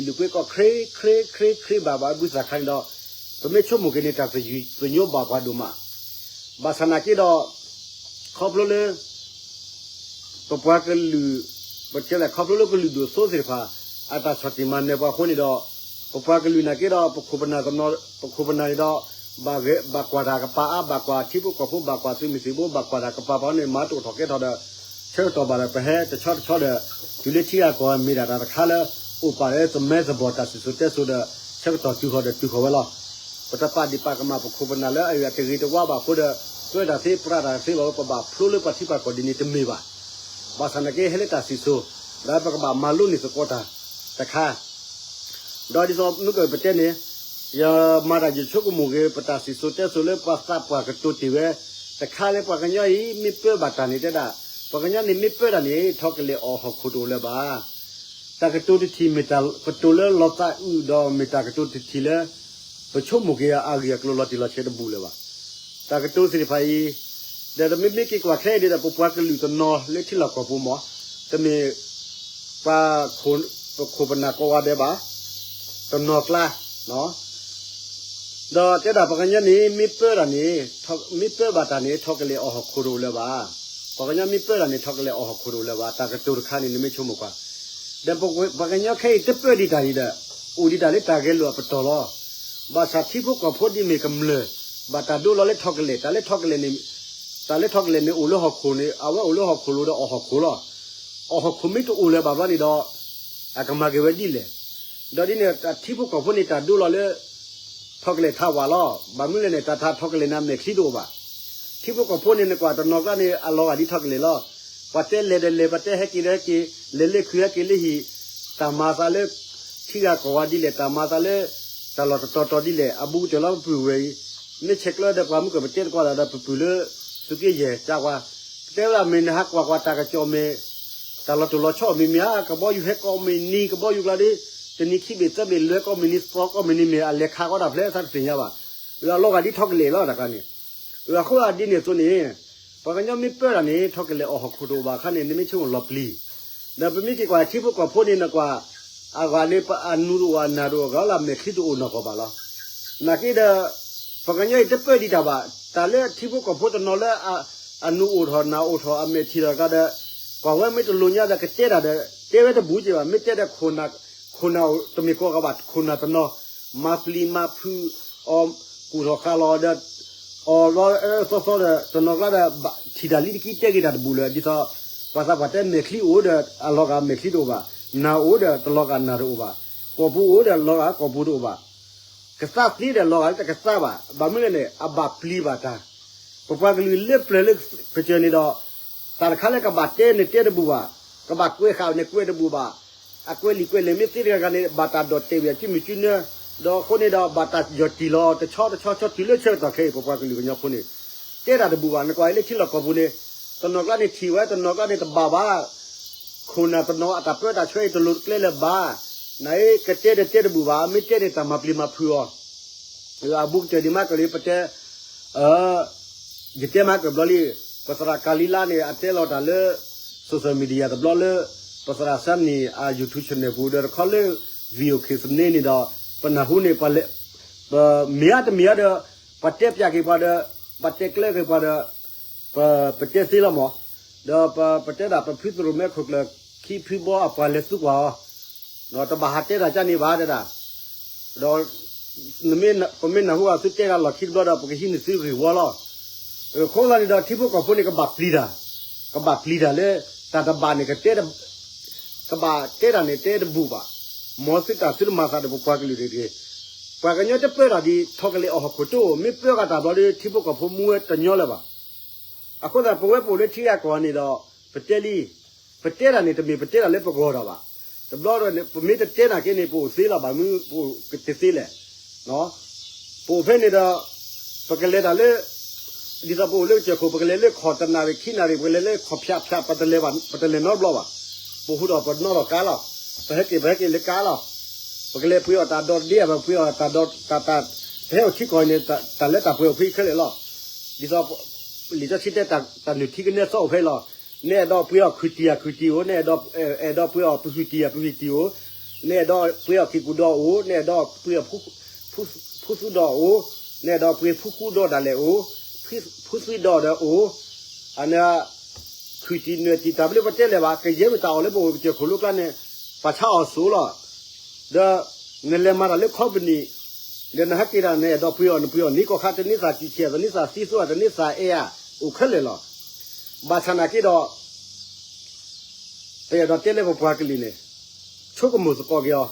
်လူၤကွ့ကီၢ် ခရ့ခရ့ခရ့ခရ့ဘၣ်ဘၣ် ဘုသၣ်ခါန့ၣ်ဒီး, ပမ့ၢ်ဆိကမိၣ်က့ၤန့ၣ် တၢ်သယုၢ်သညိဘၣ်ပှၤဒိၣ်မး. ဘၣ်ဆၣ်နာ်က့ဒီး, ခီဖျိလၢ ပပှၤကလုာ်, ပတဲလဲၣ် ခီဖျိလၢကလုာ်ဒိၣ်စိသ့ၣ်တဖၣ် အတၢ်ဆီၣ်တံၢ်မၤနၢၤပှၤအဃိန့ၣ်ဒီး, ပပှၤကလုာ်နာ်က့ဒီး ပခိၣ်ပနၢ်တနီၤ, ပခိၣ်ပနၢ်န့ၣ်ဒီး, ဘၣ်, ဘၣ်ကွၢ်တၢ်ကပၤအါ, ဘၣ်ကွၢ်ထံဖိကီၢ်ဖိ, ဘၣ်ကွၢ်သုးမုၢ်သံၣ်ဘိ, ဘၣ်ကွၢ်တၢ်ကပၤပှၤန့ၣ် မၤတအိၣ်ထီၣ်ကဲထီၣ်ဒီး, ဆၢကတီၢ်ဘၣ်ဒီး ပဟဲတဆီတဆီဒီး, တုၤလၢထံဂၤကီၢ်ဂၤမ့ၢ်ဒၣ်တၢ်တခါလၢ, အိၣ်ပာ်လၢသမၢသဘီၣ်တၢ်စံၣ်စိၤတဲစိၤဒီး, ဆၢကတီၢ်တုၤဃီၤဒီးတုၤဃီၤဝဲလီၤ. ပတပာ်ဒံးပာ်ကမၣ်ပခိၣ်ပနၢ်လၢအဂ့ၢ်အတဂ့ၤတဝါဘၣ်အဃိဒီး, ပၢတၢ်သ့ပြးတၢ်သ့လီၤလၢပဘၣ်ဖျိလၢပှၤထံပှၤကီၢ်ဒ်န့ၣ်တမ့ၢ်ဘၣ်. ဘၣ်ဆၣ်နာ်က့ဟဲလၢတၢ်စံၣ်စိၤ, ဒီးပကဘၣ်မၤလိန့ၢ်သကိးတၢ်, တခါ ဒီးဒ်သိးမုၢ်ကပတဲန့ၣ်, ယမၤတၢ်ယဆိကမိၣ်က့ၤ ပတၢ်စံၣ်စိၤတဲစိၤလၢပှၤသးပှၢ်ကတိၤတ့ၢ်ဝဲ, တခါလၢပှၤကညီအံၤ မ့ၢ်ပၢဘၣ်တၢ်န့ၣ်တဲဒၣ်, ပှၤကညီန့ၣ်မ့ၢ်ပၢတၢ်န့ၣ် ထီၣ်ကလဲာ်အီၣ်ဟီၣ်ခိၣ်တအိၣ်လၢၤဘၣ်. တၢ်ကတိၤတထံၣ်မ့ၢ်တၢ်ကတိၤလၢလီၤသးအုးဒီးမ့ၢ်တၢ်ကတိၤတထံၣ်လၢ ပဆိကမိၣ်က့ၤအဂ့ၢ်အကျိၤလီၤတံၢ်လီၤဆဲးတဘူၣ်လၢၤဘၣ်. တၢ်ကတိၤသ့ၣ်တဖၣ်အံၤ, ဒီးတမ့မ့ၢ်က့ၤကွၢ်ခဲအံၤဒီး ပပှၤကလုာ်တနီၤလၢထံလီၢ်ကီၢ်ပူၤမး, တမ့ၢ် ပှၤ, ပခိၣ်ပနၢ်ကိးဂၤဒဲးဘၣ်, တနီၤကျါ, ဒီးတဲဒၣ်ပှၤကညီန့ၣ် မ့ၢ်ပၢတၢ်န့ၣ်, မ့ၢ်ပၢဘၣ်တၢ်န့ၣ် ထီၣ်ကလဲာ်အီၣ်ဟီၣ်ခိၣ်တအိၣ်လၢၤဘၣ်. ပှၤကညီမ့ၢ်ပၢတၢ်န့ၣ် ထီၣ်ကလဲာ်အီၣ်ဟီၣ်ခိၣ်တအိၣ်လၢၤဘၣ်. တၢ်ကတိၤတခါန့ၣ် နမ့ၢ်ဆိကမိၣ်ကွၢ်, ဒီးပှၤကညီခဲအံၤတပၢဒံးတၢ်အံၤဒီး, အိၣ်ဒံးတၢ်လၢတၢ်ဂဲၤလိာ်အပတီၢ်လီၤ. ဘၣ်ဆၣ်ထံဖိကီၢ်ဖိဒ်မ့ၢ်ကမျၢၢ်, ဘၣ်တၢ်ဒိလီၤလၢထီၣ်ကလဲာ်, တၢ်လၢထီၣ်ကလဲာ်န့ၣ်, တၢ်လၢထီၣ်ကလဲာ်န့ၣ်အိၣ်လၢဟီၣ်ခိၣ်န့ၣ် အဝဲအိၣ်လၢဟီၣ်ခိၣ်လိၤဒီးအီၣ်ဟီၣ်ခိၣ်လီၤ. အီၣ်ဟီၣ်ခိၣ်မ့ၢ်တအိၣ်လၢၤဘၣ်ဘျီန့ၣ်ဒီး, အကမၤက့ၤဝဲဒ်လဲၣ်. ဒီးဒ်န့ၣ် ထံဖိကီၢ်ဖိန့ၣ် တၢ်ဒိလီၤလၢ ထီၣ်ကလဲာ်ထးဝးလီၤ. ဘၣ်မနုၤလဲၣ်န့ၣ် တၢ်ထးထီၣ်ကလဲာ်န့ၣ် အမဲာ်ချံတအိၣ်ဘၣ်. ထံဖိကီၢ်ဖိန့ၣ် နကွၢ်တနီၤကျါန့ၣ် အလီၤဂာ်ဒ်ထီၣ်ကလဲာ်လီၤ. ပှၤတဲလဲၤဒီးလဲၤ, ပှၤတဲဟဲက့ၤဒီးဟဲက့ၤ, လဲၤလၢခုဟဲက့ၤလၢဟံၣ်, တၢ်မၤသးလၢ ထံဂၤကီၢ်ဂၤဒ်လဲၣ်, တၢ်မၤသးလၢ တၢ်လီၢ်တတီၤတီၤဒ်လဲၣ်, အဘူးကတၢၢ်လီၤပပုၢ်ဝဲၢ်အံၤ, မ့ၢ်ဆဲးကျၢဒီးပှၤမုၢ်ကပတဲသကိးတၢ်ဒီးပပုၢ်လၢ သုးက့ယဲၢ်ကၢကွၢ်, ပတဲဝဲဒၣ်မ့ၢ်နဟးကွၢ်ကွၢ်တၢ်ကစီၣ်မ့ၢ် တၢ်လီၤတိၢ်လီၤဆီမ့ၢ်မ့ၢ်ဧါ, ကဘီယူၤဟဲကိးမ့ၢ်နံၤ ကဘီယူၤကျါဒီး တနံၤခံဘ့ၣ်သၢဘ့ၣ်လွဲၢ်ကိးမုၢ်နံၤသီကိးမုၢ်နံၤမ့ၢ် အလဲၤခးဃီတၢ်ဖျဲးသးတသ့ၣ်ညါဘၣ်. အလီၤဂာ်ဒ်ထီၣ်ကလဲာ်လီၤတၢ်ခါန့ၣ်. အဃိအဒ်န့ၣ်အသိးန့ၣ် ပှၤကညီမ့ၢ်ပၢတၢ်န့ၣ် ထီၣ်ကလဲာ်အီၣ်ဟီၣ်ခိၣ်တအိၣ်ဘၣ်အခါန့ၣ် နမ့ၢ်ဆိကမိၣ်လီၤပျံၤ. ဒီးပမ့ၢ်က့ၤကွၢ်ထံဖိကီၢ်ဖိန့ၣ် နကွၢ် အဂၤန့ၣ် အနူတအိၣ်အနၢ်တအိၣ် ဂၤလၢအမဲာ်ချံတအိၣ်နီၢ်ကီၢ်ဘၣ်လီၤ. နာ်က့ဒီး ပှၤကညီအံၤတပၢဒံးတၢ်ဘၣ်, တၢ်လၢထံဖိကီၢ်ဖိတနီၤလၢ အနူအိၣ်ထီၣ်နၢ်အိၣ်ထီၣ်အမဲာ်ထံၣ်ထီၣ်တဂၤဒီး ကွၢ်ဝဲမ့ၢ်တလိၣ်ညါဒီးကတဲတၢ်ဒီး တဲဝဲတဘူးက့ဘၣ်, မ့ၢ်တဲဒီး ခိၣ်နၢ်တမ့ၢ်ကိးဂၤဘၣ် ခိၣ်နၢ်တနီၤ မၤပျံၤမၤဖုးအီၤ ကူၣ်ထီၣ်ဃးလီၤဒီး အီၤလီၤအၢသီသီဒီး တနီၤကျါဒီး ထံၣ်တၢ်လံတကံၢ်တဲဂ့ၤတၢ်တဘူးလၢၤ ဒ်သိး ပှၤသးပှၢ်တဲမဲာ်ချံအိၣ်ဒီး အလီၤဂာ်မဲာ်ချံတအိၣ်ဘၣ်, နၢ်အိၣ်ဒီးတလီၤဂာ်နၢ်တအိၣ်ဘၣ်, ကီၢ်ပူၤအိၣ်ဒီးလီၤဂာ်ကီၢ်ပူၤတအိၣ်ဘၣ် ကသးသ့ဒီးလီၤဂာ်လၢတကသးဘၣ်. ဘၣ်မနုၤလဲၣ်န့ၣ် အဘၣ်ပျံၤဘၣ်တၢ်, ပပှၤကလုာ်လၢပျၢၤလၢကစၢၢ်န့ၣ်ဒီး တၢ်တခါလၢကဘၣ်တဲန့ၣ်တဲတဘူးဘၣ်, ကဘၣ်ကွဲးဃာ်န့ၣ်ကွဲးတဘူးဘၣ်, အကွဲးလံာ်ကွဲးလဲၢ်မ့ၢ်သ့တဂၤဂၤန့ၣ် ဘၣ်တၢ်ဒိးတဲာ်ဝံၤအစုမုၢ်စုနၢ, ဒီးအဃိန့ၣ်ဒီး ဘၣ်တၢ်ယီၢ်တံၢ်လီၤတဆီတဆီဆီတုၤလၢဆၢကတီၢ်ခဲအံၤ ပပှၤကလုာ်ကညီဖိန့ၣ် တဲတၢ်တဘူးဘၣ်. နကွၢ်အံၤလၢထံလီၢ်ကီၢ်ပူၤန့ၣ် တနီၤကျါန့ၣ်ထံၣ်ဝဲ တနီၤကျါန့ၣ်တဘၣ်ဘၣ်, ခိၣ်နၢ်တနီၤအတၢ်ပၢတၢ်ဆှၢအံၤတလိၤတကျဲလၢၤဘၣ်, နကတဲတတဲတဘူးဘၣ်, မ့ၢ်တဲန့ၣ်တၢ်မၤပျံၤမၤဖုးအီၤ အဘူးကတၢၢ်ဒံးမးကလံၤ ပတဲ ယတဲမးကဘျီလံ, ပသရၣ်ကၤလံလါန့ၣ် အတဲလီၤတၢ်လၢ social media တဘျီလၢ ပသရၣ်စၢနံၣ်အ YouTube channel ပူၤဒီးတခီလၢ VOA န့ၣ်ဒီး ပနၢ်ဟူန့ၣ် ပမ့ၢ်အါတမ့ၢ်အါဒီး ပှၤတဲပၠးက့ၤပှၤဒီး ပှၤတဲကျဲက့ၤပှၤဒီး ပတဲသ့လီၤမး, ဒီးပတဲဒၣ်ပဖုသရိၣ်မဲခိၣ်ကျၢၢ်ခံဖုဘီအပှၤလဲၤသူကွၢ်အီၤ, ဒီးတဘၣ်ဟးတဲတၢ်ကန့ၣ်ဘၣ်တဲဒၣ်, ဒီး ပမ့ၢ်နၢ်ဟူဘၣ်သုတဲဒၣ်လီၢ်ခံတဘျီဒီး ပကဟံးန့ၢ်သုဂ့ၢ်ဝီလီၤ. အဃိသတးန့ၣ်ဒီး ထံဖိကီၢ်ဖိန့ၣ် ကဘၣ်ပျံၤတၢ်, ကဘၣ်ပျံၤတၢ်လၢ တၢ်တဘၣ်န့ၣ် ကတဲ ကဘၣ်တဲတၢ်န့ၣ်တဲတဘူးဘၣ်, မ်သုတၢ်သုတမၤသးဒီးပပှၤကလုာ်တဂ့ၤ, ပှၤကညီတပၢတၢ်ဒ်ထီၣ်ကလဲာ်အီၣ်ဟီၣ်ခိၣ်တအိၣ် မ့ၢ်ပၢဃာ်တၢ်ဘျီဒီး ထံဖိကီၢ်ဖိမူဝဲတညီလၢၤဘၣ်. အဃိသတးပဝဲပအိၣ်လၢထံဂၤကီၢ်ဂၤန့ၣ်ဒီး ပတဲလံ, ပတဲတၢ်န့ၣ် တမ့ၢ်ပတဲတၢ်လၢပဂီၢ်တၢ်ဘၣ်. တဘျီဒီး ပမ့ၢ်တတဲနာ်က့န့ၣ် ပအိၣ်သ့လီၤဘၣ်မနုၤ ပအိၣ်ကတသ့လဲၣ်. ပအိၣ်ဖဲန့ၣ်ဒီး ပကလဲၤတၢ်လၢ ဒ်သိးပအိၣ်လၢကစၢၢ်ခိၣ် ပကလဲၤလၢခီၣ်တနၣ်ရံၣ်ခံနၣ်ရံၣ် ပကလဲၤလၢခီၣ်ဖၠးဖၠး ပတလဲၤဘၣ် ပတလဲၤနီတဘျီဘၣ်. ပဟူထီၣ်ပနီထီၣ်ကါလီၤ. ပဟဲက့ၤပဟဲက့ၤလၢကါလီၤ. ပကလဲၤပှ့ၤအီၣ်တၢ်ဒီးဒ့ ပှ့ၤအီၣ်တၢ်ဒီးတၢ်တၢ် ပဟဲအိၣ်ထံကီၢ်န့ၣ် တၢ်လၢတၢ်ပှ့ၤအီၣ်ဖဲခဲလၢာ်လီၤ. ဒ်သိး လံာ်စီဆှံတဲတၢ်နုၢ်ထံကနဲသီအိၣ်ဖဲလီၤ. နအဲၣ်ဒိးပှ့ၤအီၣ်ခုၣ်တံၢ်ဧါ ခုၣ်တံၢ်အိၣ်, နအဲၣ်ဒိး အဲၣ်ဒိးပှ့ၤအီၣ်ပဟုၣ်တံၢ်ဧါ ပဟုၣ်တံၢ်အိၣ်, နအဲၣ်ဒိးပှ့ၤအီၣ်က့ၢ်ကူၣ်ဒီအိၣ်, နအဲၣ်ဒိးပှ့ၤအီၣ် ဖူသူဒီအိၣ်, နအဲၣ်ဒိးပှ့ၤဖူဃူဒီဒၣ်လဲာ်အိၣ်, ဖူသူဒီဒီးအိၣ်, အန့ၣ် ခုၣ်တံၢ်နွဲၣ်တံၢ်တၢ်ဘျုးပတဲလဲၣ်ဘၣ် ကယဲၢ်မ့ၢ်တၢ်အီၣ်လၢပအိၣ်ကစၢၢ်ခိၣ်လိကျါန့ၣ် ပှၤဆါအီၣ်စိလီၤ. ဒီး နလဲၤမၤတၢ်လၢခီပနံၣ် ဒီးနဟဲက့ၤတၢ် နအဲၣ်ဒိးပှ့ၤအီၣ် နပှ့ၤအီၣ် န့ၢ်ကီၢ်ခါတန့ၢ်သးကံၢ်ဆံး တန့ၢ်သးသံသိ တန့ၢ်သးအဲၣ်ဧါ အိၣ်ခဲလၢာ်လီၤ. ဘၣ်ဆၣ်နာ်က့ဒီး ပအဲၣ်ဒိးတဲလၢပပှၤကလုာ်န့ၣ် ဆိကမိၣ်သကိးက့ၤအီၤ,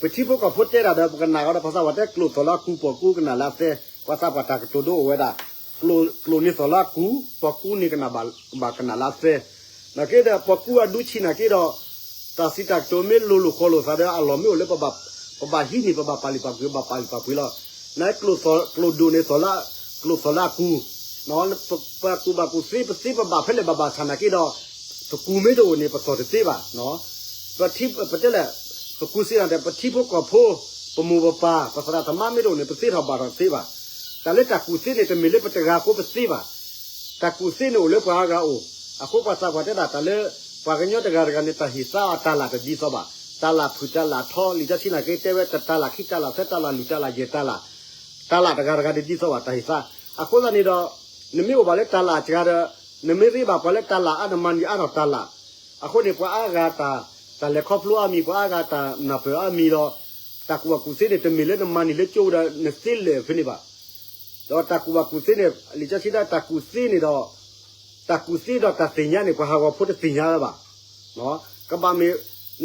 ပထံဖိကီၢ်ဖိတဲတၢ်ဒီး ပကနၣ်ကဒီး ပှၤသးပှၢ်တဲကျိာ်သီၣ်လၢအကူ ပှၤကူကနၣ်လၢအသဲ, ပှၤသးပှၢ်တၢ်ကတိၤဒိအိၣ်ဝဲဒၣ်, ကျိာ်န့ၢ်သီၣ်လၢအကူ, ပှၤကူန့ၢ်ကနၣ်ဘၣ်ကနၣ်လၢအသဲ, နာ်က့ဒီး ပှၤကူအဒူဆံးနာ်က့ဒီး တၢ်စံးတၢ်ကတိၤမ့ၢ်လိၤလိၤဃီလိာ်သးဒီးအလီၢ်မ့ၢ်အိၣ်လၢ ပဘၣ်ဟံးန့ၢ် ပဘၣ်ပာ်လုၢ်ပာ်ပှ့ၤ ပဘၣ်ပာ်လုၢ်ပာ်ပှ့ၤလီၤ. နာ်က့ ကျိာ်ဒိၣ်န့ၢ်သီၣ်လၢ ကျိာ်သီၣ်လၢအကူ, ပကူၣ်ဘၣ်ကူၣ်သ့ ပသ့ပဘၣ်ဖဲလဲၣ်ဘၣ်ဘၣ်ဆၣ်နာ်က့ဒီး ပကူၣ်မ့ၢ်တအိၣ်န့ၣ် ပသီၣ်တသ့ဘၣ်. ပတဲလဲၣ် ပကူၣ်စ့ၢ်ကီး ပထံဖိကီၢ်ဖိ ပမိၢ်ပပၢ် ပသရၣ်သမါမ့ၢ်တအိၣ်န့ၣ် ပသ့ထီၣ်ဘၣ်ထီၣ်တသ့ဘၣ်. တၢ်လၢတၢ်ကူၣ်သ့န့ၣ် တမ့ၢ်လၢပတဂၤဃိပသ့ဘၣ်. တၢ်ကူၣ်သ့န့ၣ်အိၣ်လၢပှၤဂၤဂၤအိၣ်. အဃိပှၤသးပှၢ်တဲဒၣ်တၢ်လၢ ပှၤကညီတဂၤတဂၤန့ၣ် တၢ်ဟ့ၣ်သါအီၤတၢ်လၢ်တဒ်သိးဘၣ်. တၢ်လၢ်ဖုၣ်တၢ်လၢ်ထီ လံာ်စီဆှံနာ်က့တဲဝဲ တၢ်လၢ်ခံတၢ်လၢ်သၢတၢ်လၢ်လွံၢ်တၢ်လၢ်ယဲၢ်တၢ်လၢ် တၢ်လၢ်တဂၤတဂၤတဒ်သိးဘၣ် တၢ်ဟ့ၣ်သါ. အဃိသတးန့ၣ်ဒီး နမ့ၢ်အိၣ်ဘၣ်လၢတၢ်လၢ်စှၤဒီး နမ့ၢ်ရ့ဘၣ်ပှၤလၢတၢ်လၢ်အါ နမၤန့ၢ်အါထီၣ်တၢ်လၢ်. အဃိန့ၣ် ပှၤအါဂၤတၢ် တၢ်လဲၤခီဖျိအါမံၤ ပှၤအါဂၤတၢ်နၢ်ပၢၢ်အါမံၤဒီး တၢ်ကူၣ်ဘၣ်ကူၣ်သ့န့ၣ် တမ့ၢ်လၢနမၤန့ၢ်လၢကၠိဒီးနသ့လဲၣ်ဖဲန့ၣ်ဘၣ်. ဒီးတၢ်ကူၣ်ဘၣ်ကူၣ်သ့န့ၣ် လံာ်စီဆှံတဲတၢ်ကူၣ်သ့န့ၣ်ဒီး တၢ်ကူၣ်သ့ဒီးတၢ်သ့ၣ်ညါန့ၣ် ပှၤဟးဂီၤဖိတသ့ၣ်ညါဝဲဘၣ်. ကဘၣ်မ့ၢ်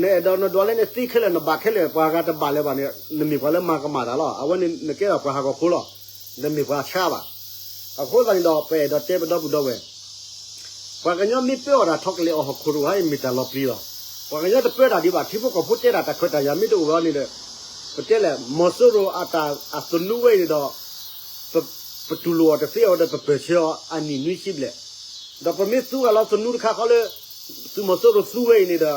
နအဲၣ်ဒိးနဒွးလၢနသ့ခဲလၢာ် နဘၣ်ခဲလၢာ် ပှၤဂၤတဘၣ်လၢၤဘၣ်န့ၣ် နမ့ၢ်ပှၤလၢမၤကမၣ်တၢ်လီၤ. အဝဲန့ၣ်နကဲထီၣ်ပှၤဟးဂီၤဖိလီၤ. နမ့ၢ်ပှၤဆါဘၣ်. အဃိသတးန့ၣ်ဒီး ပအဲၣ်ဒိးတဲပဒီပုၢ်ဒီဝဲၢ် ပှၤကညီမ့ၢ်ပၢအီၣ်တၢ်ထီၣ်ကလဲာ်အီၣ်ဟီၣ်ခိၣ်တအိၣ်ဧါ မ့ၢ်တၢ်လီၤပျံၤလီၤ. ပှၤကညီတပၢတၢ်ဒံးဘၣ် ထံဖိကီၢ်ဖိတဲတၢ် တၢ်ခွဲးတၢ်ယာ်မ့ၢ်တအိၣ်ဝဲအီၤန့ၣ်ဒီး ပတဲလဲၣ် မီၤစိရိၤအတၢ်အသနူဝဲအံၤန့ၣ်ဒီး ပတူၢ်လိာ်အီၤတသ့အီၤဒီး ပပၢၢ်ဆၢအီၤအနံၣ်နွံဆံဘျဲၣ်, ဒီးပမ့ၢ်သူဂၤလီၤသနူတခါဃီလၢ သုးမီၤစိရိၤသူဝဲအံၤန့ၣ်ဒီး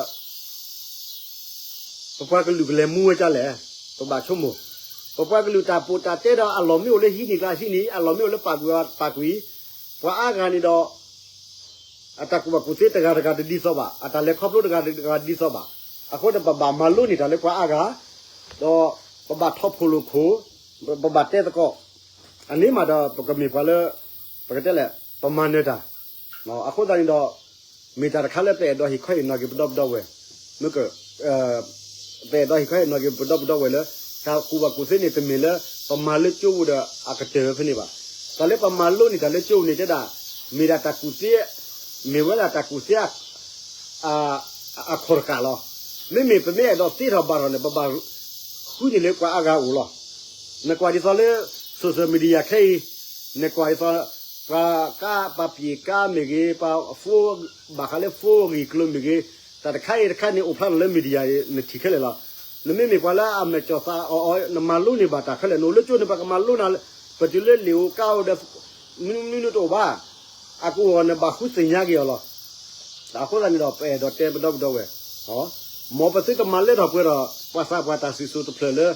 ပပှၤကလုာ်ကလဲၤမူဝဲဒ်လဲၣ်, ပဘၣ်ဆိကမိၣ်, ပပှၤကလုာ်တၢ်ပီးတၢ်တဲဒီး အလီၢ်မ့ၢ်အိၣ်လၢဟံးန့ၢ်ကျါဟံးန့ၢ်, အလီၢ်မ့ၢ်အိၣ်လၢပာ်ကွံာ်ပာ်ကွံာ်, ပှၤအါဂၤန့ၣ်ဒီး အတၢ်ကူၣ်ဘၣ်ကူၣ်သ့တဂၤတဂၤတဒ်သိးဘၣ်, အတၢ်လဲၤခီဖျိတဂၤတဂၤတဒ်သိးဘၣ်. အဃိန့ၣ် ပဘၣ်မၤလိန့ၢ်တၢ်လၢပှၤအါဂၤ, ဒီးပဘၣ်ထီၣ်ဖိးလိာ်ခိၣ်, ပဘၣ်တဲသကိး, အန့ၣ်မးဒီးပကမ့ၢ်ပှၤလၢ ပကတဲလဲၣ် ပမၤနၢၤတၢ်. အဃိသတးန့ၣ်ဒီး မ့ၢ်တၢ်တခါလၢပအဲၣ်ဒိးဟ့ၣ်ခီဟ့ၣ်နီၤက့ၤပဒီပုၢ်ဒီဝဲၢ်, မ့ၢ်က ပအဲၣ်ဒိးဟ့ၣ်ခီဟ့ၣ်နီၤက့ၤပဒီပုၢ်ဒီဝဲၢ်လၢ တၢ်ကူၣ်ဘၣ်ကူၣ်သ့န့ၣ် တမ့ၢ်လၢပမၤလၢကၠိပူၤဒီးအကတၢၢ်ဝဲဖဲန့ၣ်ဘၣ်. တၢ်လၢပမၤလိန့ၢ်တၢ်လၢကၠိပူၤန့ၣ်တဲဒၣ် မ့ၢ်ဒၣ်တၢ်ကူၣ်သ့, မ့ၢ်ဝဲဒၣ်တၢ်ကူၣ်သ့ အခီၣ်တဃာ်လီၤ. မ့မ့ၢ်ပမ့ၢ်အဲၣ်ဒိးသ့ထီၣ်ဘၣ်ထီၣ်န့ၣ် ပဘၣ်ဃုန့ၢ်လၢပှၤအါဂၤအအိၣ်လီၤ. နကွၢ်ဒ်သိးလၢ social media ခဲအံၤ, နကွၢ်ဒ်သိး ပှၤကါ ပှၤပျံၤကါမ့ၢ်ဂ့ၤ, ပှၤ phone ဘၣ်ဃးလၢ phone ဂ့ၢ်ကျိၤမ့ၢ်ဂ့ၤ, တၢ်တခါအံၤတခါန့ၣ် အိၣ်ဖျါထီၣ်လၢ media နထံၣ်ခဲလၢာ်လီၤ. နမ့မ့ၢ်ပှၤလၢအမဲာ်ကၠီၣ်သးအီၤအီၤ နမၤလိန့ၢ်ဘၣ်တၢ်ခဲလၢာ်, နအိၣ်လၢကၠိန့ၣ် ပကမၤလိနၤ, ပတုၤလၢလ့ၣ်ဧိၤကါဧိၤဒီး မနုၤမနုၤတအိၣ်ဘၣ်. အကအိၣ်အီၤန့ၣ် ဘၣ်ဃုသ့ၣ်ညါက့ၤအီၤလီၤ. အဃိသတးန့ၣ်ဒီး ပအဲၣ်ဒိးတဲပဒီပုၢ်ဒီဝဲၢ်, မ်ပသုတမၤလၢထီၣ်ပှဲၤဒီး ပှၤသးပှၢ်တၢ်စံၣ်စိၤတဖျၢၣ်လၢ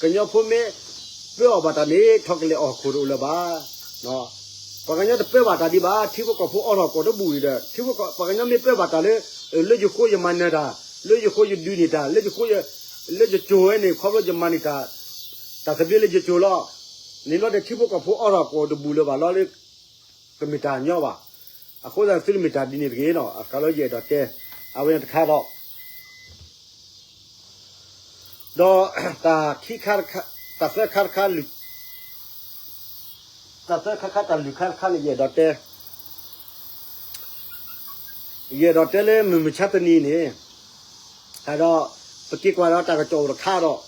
ကညီဖိမ့ၢ်ပၢအီၤဘၣ်တၢ်န့ၣ် ထီၣ်ကလဲာ်အီၣ်ခိၣ်တအိၣ်လၢၤဘၣ်. ပှၤကညီတပၢဘၣ်တၢ်ဒံးဘၣ်, ထံဖိကီၢ်ဖိအီထီၣ်ကီၢ်တဘူၣ်အံၤဒီး ထံဖိကီၢ် ပှၤကညီမ့ၢ်ပၢဘၣ်တၢ်လၢ လၢယဃိယမၤနၢၤတၢ်, လၢယဃိယဒုးန့ၢ်တၢ်, လၢယဃိ လၢယကၠိၤဝဲန့ၣ် ခီဖျိယမၤန့ၢ်တၢ်, တၢ်သဘျ့လၢယကၠိၤလီၤ. န့ၣ်လီၤဒီးထံဖိကီၢ်ဖိအီထီၣ်ကီၢ်တဘူၣ်လၢၤဘၣ်လီၤလၢ ကမ့ၢ်တၢ်ညီဘၣ်. အဃိသတးသုတမ့ၢ်တၢ်ဒ်န့ၣ်တဂ့ၤနီၤ, အဃိလၢယအဲၣ်ဒိးတဲ အဝဲန့ၣ်တခါဒီး ဒီးတၢ်ခံခါတခါ, တၢ်သၢခါတခါ, တၢ်သၢခါခါ တၢ်လွံၢ်ခါတခါန့ၣ် ယအဲၣ်ဒိးတဲ, ယအဲၣ်ဒိးတဲလၢမုၢ်မဆါတနံၤန့ၣ်, ဒီး ပက့ၤကွၢ်ဒီးတၢ်ကစီၣ်အိၣ်တခါဒီး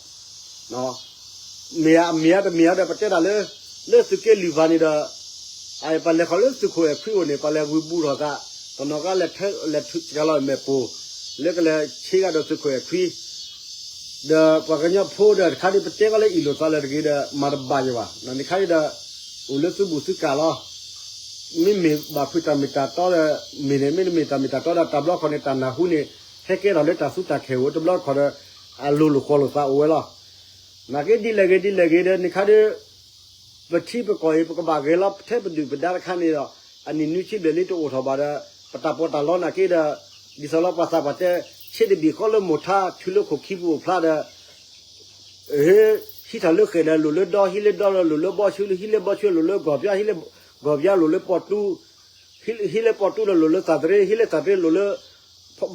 မ့ၢ်ဧါ မ့ၢ်ဧါတမ့ၢ်ဧါဒီး ပတဲတၢ်လၢ လၢသုးက့လွံၢ်ဘၣ်န့ၣ်ဒီး ပလဲၤဃီၤလၢသုးခိၣ်အဲၣ်ခွံအိၣ်န့ၣ် ပလဲၤဂုာ်ဘူးထီၣ်သး, ပနီၢ်ကါလဲၤထၢ လဲၤထုးကလီၤမဲာ်ပိၢ် လၢကလဲၤဆ့ကၤဒီးသုးခိၣ်အဲၣ်ခွံ, ဒီးပှၤကညီဖိဒီးတခါဒ်ပတဲကီးလၢအံၣ်လိာ်သးလၢတဂ့ၤဒီး မၤတဘၣ်ယၤဘၣ်, နခါဒ်ဒီး အိၣ်လၢသုဘူးသုကၢ်လီၤ. မ့မ့ၢ်ဘၣ်ဖုးတၢ်မ့ၢ်တၢ်တီဒီး မ့ၢ်န့ၣ် မ့တမ့ၢ်တၢ်မ့ၢ်တၢ်တီဒီး တၢ်ဘျီခီန့ၣ် တၢ်နၢ်ဟူန့ၣ် ဟဲကဲထီၣ်လၢတၢ်သူတၢ်ခဲအိၣ် တဘျီခီဒီး အလိၤလိာ်ဃီလိာ်သးအိၣ်ဝဲလီၤ. နာ်က့ဒ်လဲၣ်ဂ့ၤဒ်လဲၣ်ဂ့ၤဒီး နခါဒ် ပထံပကီၢ်အံၤ ပကဘၣ်ဂဲၤလီၤထဲပဒုၣ်ပဒါတခါန့ၣ်ဒီး အနံၣ်နွံဆံဘျဲၣ်လံတအိၣ်ထီၣ်ဘၣ်ဒီး ပတၢ်ပီးတၢ်လီနာ်က့ဒီး ဒ်သိးလီၤပှၤသးပှၢ်တဲ ဆ့တဘ့ၣ်ဃီလၢမိၢ်ထါ ထုးလၢခိၣ်ခံပူၤအိၣ်ဖျါဒီး ဟံးထီၣ်လၢဃဲၣ်ဒီးလိၣ်လၢဒီ ဟံးလၢဒီဒီးလိၣ်လၢဘီဆူ ဟံးလၢဘီဆူလိၣ်လၢဂီၤဘျါ ဟံးလၢဂီၤဘျါလိၣ်လၢပီၣ်တူ ဟံးလၢပီၣ်တူဒီးလိၣ်လၢသးတရ့ ဟံးလၢသးတရ့လိၣ်လၢ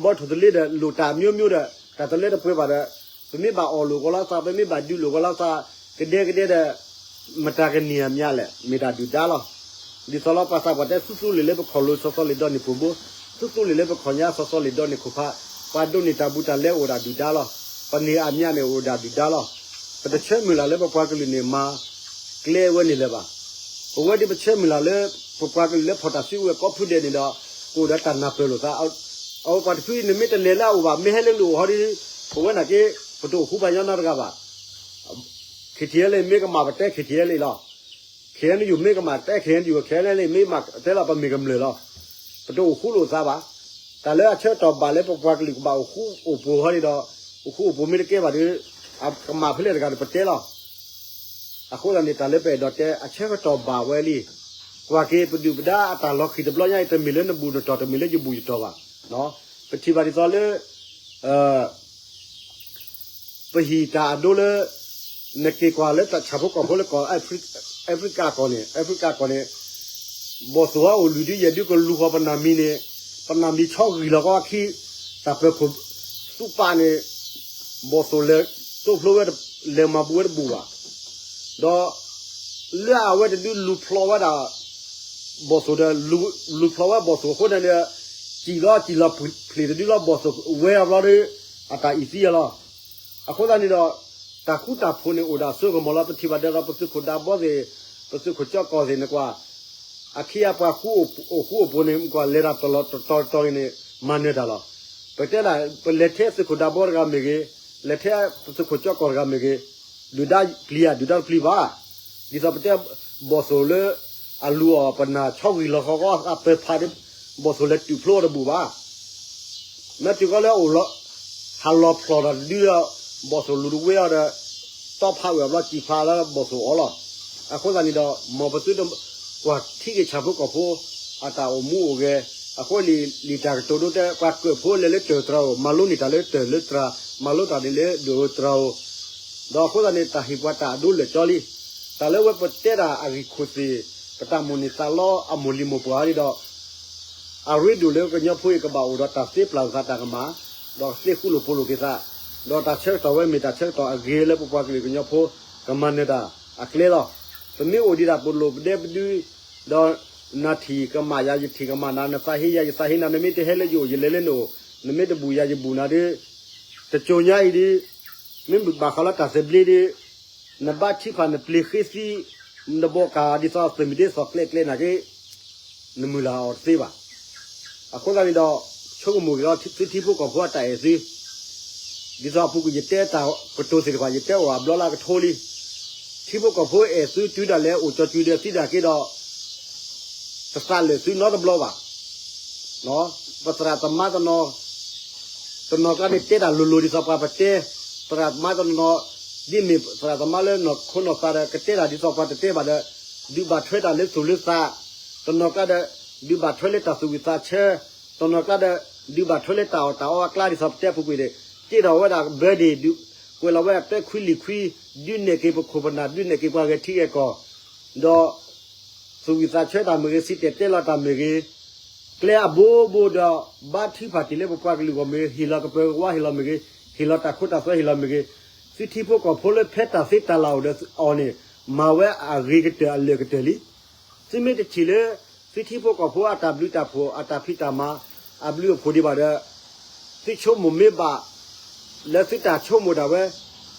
ဘီထိၣ်သလ့ဒီး လိၣ်တၢ်အမျိုးမျိုးဒီး တၢ်တလၢတပှဲၤဘၣ်ဒီး ပမ့ၢ်ဘၣ်အီၣ်လိာ်ကီၤလီၤသး ပမ့ၢ်ဘၣ်ဒုးလိာ်ကီၤလီၤသး ကဒဲကဒဲဒီး မတၤကန့ၢ်အမံၤလဲၣ် မ့ၢ်တၢ်ဒုၣ်ဒါလီၤ. ဒ်သိးလီၤပှၤသးပှၢ်တဲ သူသူလ့ၤလၢပခီၣ်လိၤစီစီလ့ၤဒီန့ၣ်ပူၤဘိ, သူသူလ့ၤလၢပခီၣ်ညါစီစီလ့ၤဒီန့ၣ်ခိၣ်ဖး, ပှၤဒိးန့ၢ်တၢ်ဘူးတၢ်လဲအိၣ်ဒၣ်ဒုၣ်ဒါလီၤ. ပန့ၢ်အမံၤန့ၣ်အိၣ်ဒၣ်ဒုၣ်ဒါလီၤ. ပတဆၢမုၢ်လၢ်လၢပပှၤကလုာ်န့ၣ်မၤ ကျဲဝဲန့ၣ်လၢၤဘၣ်. ပဝဲဒ်ပဆၢမုၢ်လၢ်လၢ ပပှၤကလုာ်လၢဖီၣ်တၢ်စုကဝဲၤကိးဖုဒဲးန့ၣ်ဒီး ကအိၣ်ဒီးတၢ်နၢ်ပၢၢ်လိာ်သး, အဝဲပှၤတဖုအံၤန့ၣ်မ့ၢ်တလဲၤလၢအအိၣ်ဘၣ် မ့ၢ်ဟဲလၢလူၤအိၣ်ဟီဒီး ပဝဲန့ၣ်က့ ပတအိၣ်ဃူဘၣ်ညီနီတဂၤဘၣ်. ခံထံၣ်ဟဲလၢမ့ၢ်ကမၣ်ပတဲခံထံၣ်ဟဲလၢလီၤ. ခံနယူၤမ့ၢ်ကမၣ်တဲခံနယူၤ ခံလၢလၢမ့ၢ်မၤတဲလီၤပမ့ၢ်ကမျၢၢ်လီၤ. ပတအိၣ်ဃူလိာ်သးဘၣ်. တၢ်လၢအဆၢကတီၢ်ဘၣ်လၢပပှၤကလုာ်ကဘၣ်အိၣ်ဃူအိၣ်ဖိးဟီန့ၣ်ဒီး အိၣ်ဃူအိၣ်ဖိးမ့ၢ်တကဲဘၣ်ဒီး အကမၣ်ဖဲလဲၣ်တဂၤဒီးပတဲလီၤ. အဃိသတးန့ၣ် တၢ်လၢပအဲၣ်ဒိးတဲ အဆၢကတီၢ်ဘၣ်ဝဲလံ. ကွၢ်က့ၤပဒုၣ်ပဒါအတၢ်လီၤဃံၤတဘျီညါအံၤ တမ့ၢ်လၢနဘူးနတီၢ် တမ့ၢ်လၢယဘူးယတီၢ်ဘၣ်. ပထံၣ်ဘၣ်ဒ်သိးလၢ ပဟံၣ်တၢ်အဒိလၢ နက့ၤကွၢ်လၢတၢ်ဆၣ်ဖိကီၢ်ဖိလၢကီၢ် Africa ကီၢ်န့ၣ် Africa ကီၢ်န့ၣ် ဘီၣ်သိၣ်ဟဲအိၣ်လုၢ်ဒုးယဲၢ်ဒုးကလူၤဃီၤပနၢ်မံၤန့ၣ် ပနၢ်မံၤဆီဂံၢ်လီၤကီအခံ တၢ်ပၢၤခိၣ်သူပာ်န့ၣ် ဘီၣ်သိၣ်လဲၤတိဖျိဝဲ လဲၤမၤဘူးဝဲတဘူးဘၣ်. ဒီး လၢအဝဲတဒုလူၤဖျိဝဲဒၣ် ဘီၣ်သိၣ်ဒီး လူၤဖျိဝဲဘီၣ်သိၣ်အဃိန့ၣ်ဒီး စံၣ်လီၤစံၣ်လီၤဖျ့ၣ်တဒုလီၤ ဘီၣ်သိၣ်ဝဲအဘျီဒီး အတၢ်အံၣ်သံအလီၤ. အဃိသတးန့ၣ်ဒီး တၢ်ဃူတၢ်ဖိးန့ၣ်အိၣ်ဒၣ်အစိကမီၤလီၤ. ပထံၣ်ဘၣ်ဒ်သိးပသုးခိၣ်ဒးဘီသ့ၣ် ပသုးခိၣ်ကၠီကီၢ်သ့ၣ်န့ၣ်ကွၢ် အခ့အပှၤအိၣ်ဃူအိၣ်ဖိးန့ၣ် ကွၢ်လဲၤတၢ်တလီၤတတီၤတတီၤဂ့ၤန့ၣ် မၤနၢၤတၢ်လီၤ. ပတဲဒၣ် ပလဲၤထဲသုးခိၣ်ဒးဘီတဂၤမ့ၢ်ဂ့ၤ, လဲၤထဲပသုးခိၣ်ကၠီကီၢ်တဂၤမ့ၢ်ဂ့ၤ, ဒုၣ်ဒါပျံၤဧါ ဒုၣ်ဒါတပျံၤဘၣ်. ဒ်သိးပတဲ ဘီၣ်သိၣ်လၢ အလူၤအီၤပနၢ်ဆီဂံၢ်လီၤဃီဃီအပၢၤဖးဒီး ဘီၣ်သိၣ်လဲၤတုၤဖျိအီၤတဘူးဘၣ်. မ့ၢ်တုၤဃီလၢအအိၣ်လီၤ ဟးလီၤဖျိးဒီးတဒုဒီး ဘီၣ်သိၣ်လူၤတဝ့အီၤဒီး တီဖးဝဲအဘျီ စံၣ်ဖးလၢဘီၣ်သိၣ်အီၤလီၤ. အဃိသတးန့ၣ်ဒီး မ်ပသုတကွၢ်ထံက့ၤဆၣ်ဖိကီၢ်ဖိ အတၢ်အိၣ်မူအိၣ်ဂဲၤ, အဃိလံာ်တၢ်ကတိၤဒိတဲ ပှၤကၢၣ်ဖိလဲၤလၢတၢၢ်တြၤဧိၤ, မၤလိန့ၢ်တၢ်လၢတၢၢ်လၢတြၤ, မၤလိတၢ်န့ၣ်လၢဒၢၣ်ဧိၤတြၤဧိၤ, ဒီးအဃိသတးန့ၣ် တၢ်ဟ့ၣ်ပှၤတၢ်အဒိလၢာ်ကၠီလံ. တၢ်လၢဝဲပတဲတၢ်အဂ့ၢ်ခိၣ်သ့ၣ်, ပတၢ်မိၣ်န့ၢ်သးလီအမိၢ်လံၤမိၢ်ပှၢ်န့ၣ်ဒီး အရ့ဒိၣ်လၢကညီဖိအံၤကဘၣ်အိၣ်ဒီးတၢ်သ့ပျၢ်လိာ်သးတၢ်ကမၣ်, ဒီးသ့ဃူလိာ်ဖိးလိာ်က့ၤသး, ဒီးတၢ်ဆၢကတီၢ်ဝဲမ့ၢ်တၢ်ဆၢကတီၢ်အဂ့ၤလၢပပှၤကလုာ်ကညီဖိ ကမၤနၢၤတၢ်အကျဲလီၤ. ပမ့ၢ်အိၣ်ဒံးဒၣ်ပလိာ်ပဒဲပဒု, ဒီးနထံၣ်ကမၣ်ယၤ ယထံၣ်ကမၣ်နၤ, နသးဟ့ယၤ ယသးဟ့နၤ, နမ့ၢ်တဟဲလၢယအိၣ် ယလဲၤလၢနအိၣ်, နမ့ၢ်တဘူၣ်ယၤ ယဘူၣ်နၤဒီး, တကိညါအံၤဒီး မ့ၢ်ဘၣ်ဃးလၢတၢ်သဘျ့ဒီး နဘါထံဖၣ်နပျ့ၤဃ့သံ, နဘီကၤဒ်သိးသုးမုၢ်ဒ့သီၣ်ကျဲကျဲနာ်က့, နမုၢ်လၢ်အီၤတသ့ဘၣ်. အဃိသတးန့ၣ်ဒီး ဆိကမိၣ်က့ၤလီၤသုထံဖိကီၢ်ဖိအတၢ်အဲၣ်သု, ဒ်သိးအပူၤကွံာ်ယတဲတၢ်ကတိၤသ့ၣ်တဖၣ် ယတဲအီၤအဘျီလၢအကထိလံ. ထံဖိကီၢ်ဖိအဲၣ်သုတုၤဒၣ်လဲာ်အိၣ်ကၠီၤကုဒီးသံဒၣ်က့ဒီး တသးလၢာ်သုနီတဘျီဘၣ်. ပသရၣ်သမါတနီၤ, တနီၤကျါန့ၣ်တဲတၢ်လိၤလိၤဒ်သိးပှၤပတဲ, သရၣ်သမါတနီၤ, ဒ်မ့ၢ်သရၣ်သမါလၢနီၢ်ခိနီၢ်သးဒီးကတဲတၢ်ဒ်သိးပှၤတတဲဘၣ်ဒီး, ဒုးဘၣ်ထွဲတၢ်လၢသူၣ်လၢသး, တနီၤကျါဒီး, ဒုးဘၣ်ထွဲလၢတၢ်သူၣ်ဝံၣ်သးဆၢ, တနီၤကျါဒီး, ဒုးဘၣ်ထွဲလၢတၢ်အီၣ်တၢ်အီအကျါဒ်သိးပတဲပူၤကွံာ်န့ၣ်, တ့ထီၣ်ဝဲဒၣ်ဘၢဒ့ၣ်, ကွဲးလီၤဝဲဒၣ်သၢခွံလွံၢ်ခွံ, ဒုးနဲၣ်က့ၤပခိၣ်ပနၢ်, ဒုးနဲၣ်က့ၤပှၤဂဲၤထံဂဲၤကီၢ်, ဒီး သူၣ်ဝံၣ်သးဆၢတၢ်မ့ၢ်ဂ့ၤ, စံၣ်တဲၤတဲလီၤတၢ်မ့ၢ်ဂ့ၤ, ကျဲအဘိဘိဒီး ဘါထုကဖၣ်တ့ၢ်လၢပပှၤကလုာ်အဂီၢ်မ့ၢ်ဂ့ၤ, ဟ့ၣ်လီၤကပၢၤကဝါဟ့ၣ်လီၤမ့ၢ်ဂ့ၤ, ဟ့ၣ်လီၤတၢ်ခိတၢ်သွဲဟ့ၣ်လီၤမ့ၢ်ဂ့ၤ, သုထံဖိကီၢ်ဖိလၢဖဲတၢ်သ့တၢ်လၢ်အိၣ်ဒီးအီၤန့ၣ်, မၤဝဲအဂ့ၤကတၢၢ်အလၢာ်ကတၢၢ်လံ. သုမ့ၢ်တထံၣ်လၢ သုထံဖိကီၢ်ဖိအတၢ်ဘျုးတၢ်ဖှိၣ် အတၢ်ဖံးတၢ်မၤ အဘျုးအဖှိၣ်ဒံးဘၣ်ဒီး, သုဆိကမိၣ်မ့ၢ်ဘၣ် လၢသုတၢ်ဆိကမိၣ်ဒၣ်ဝဲ,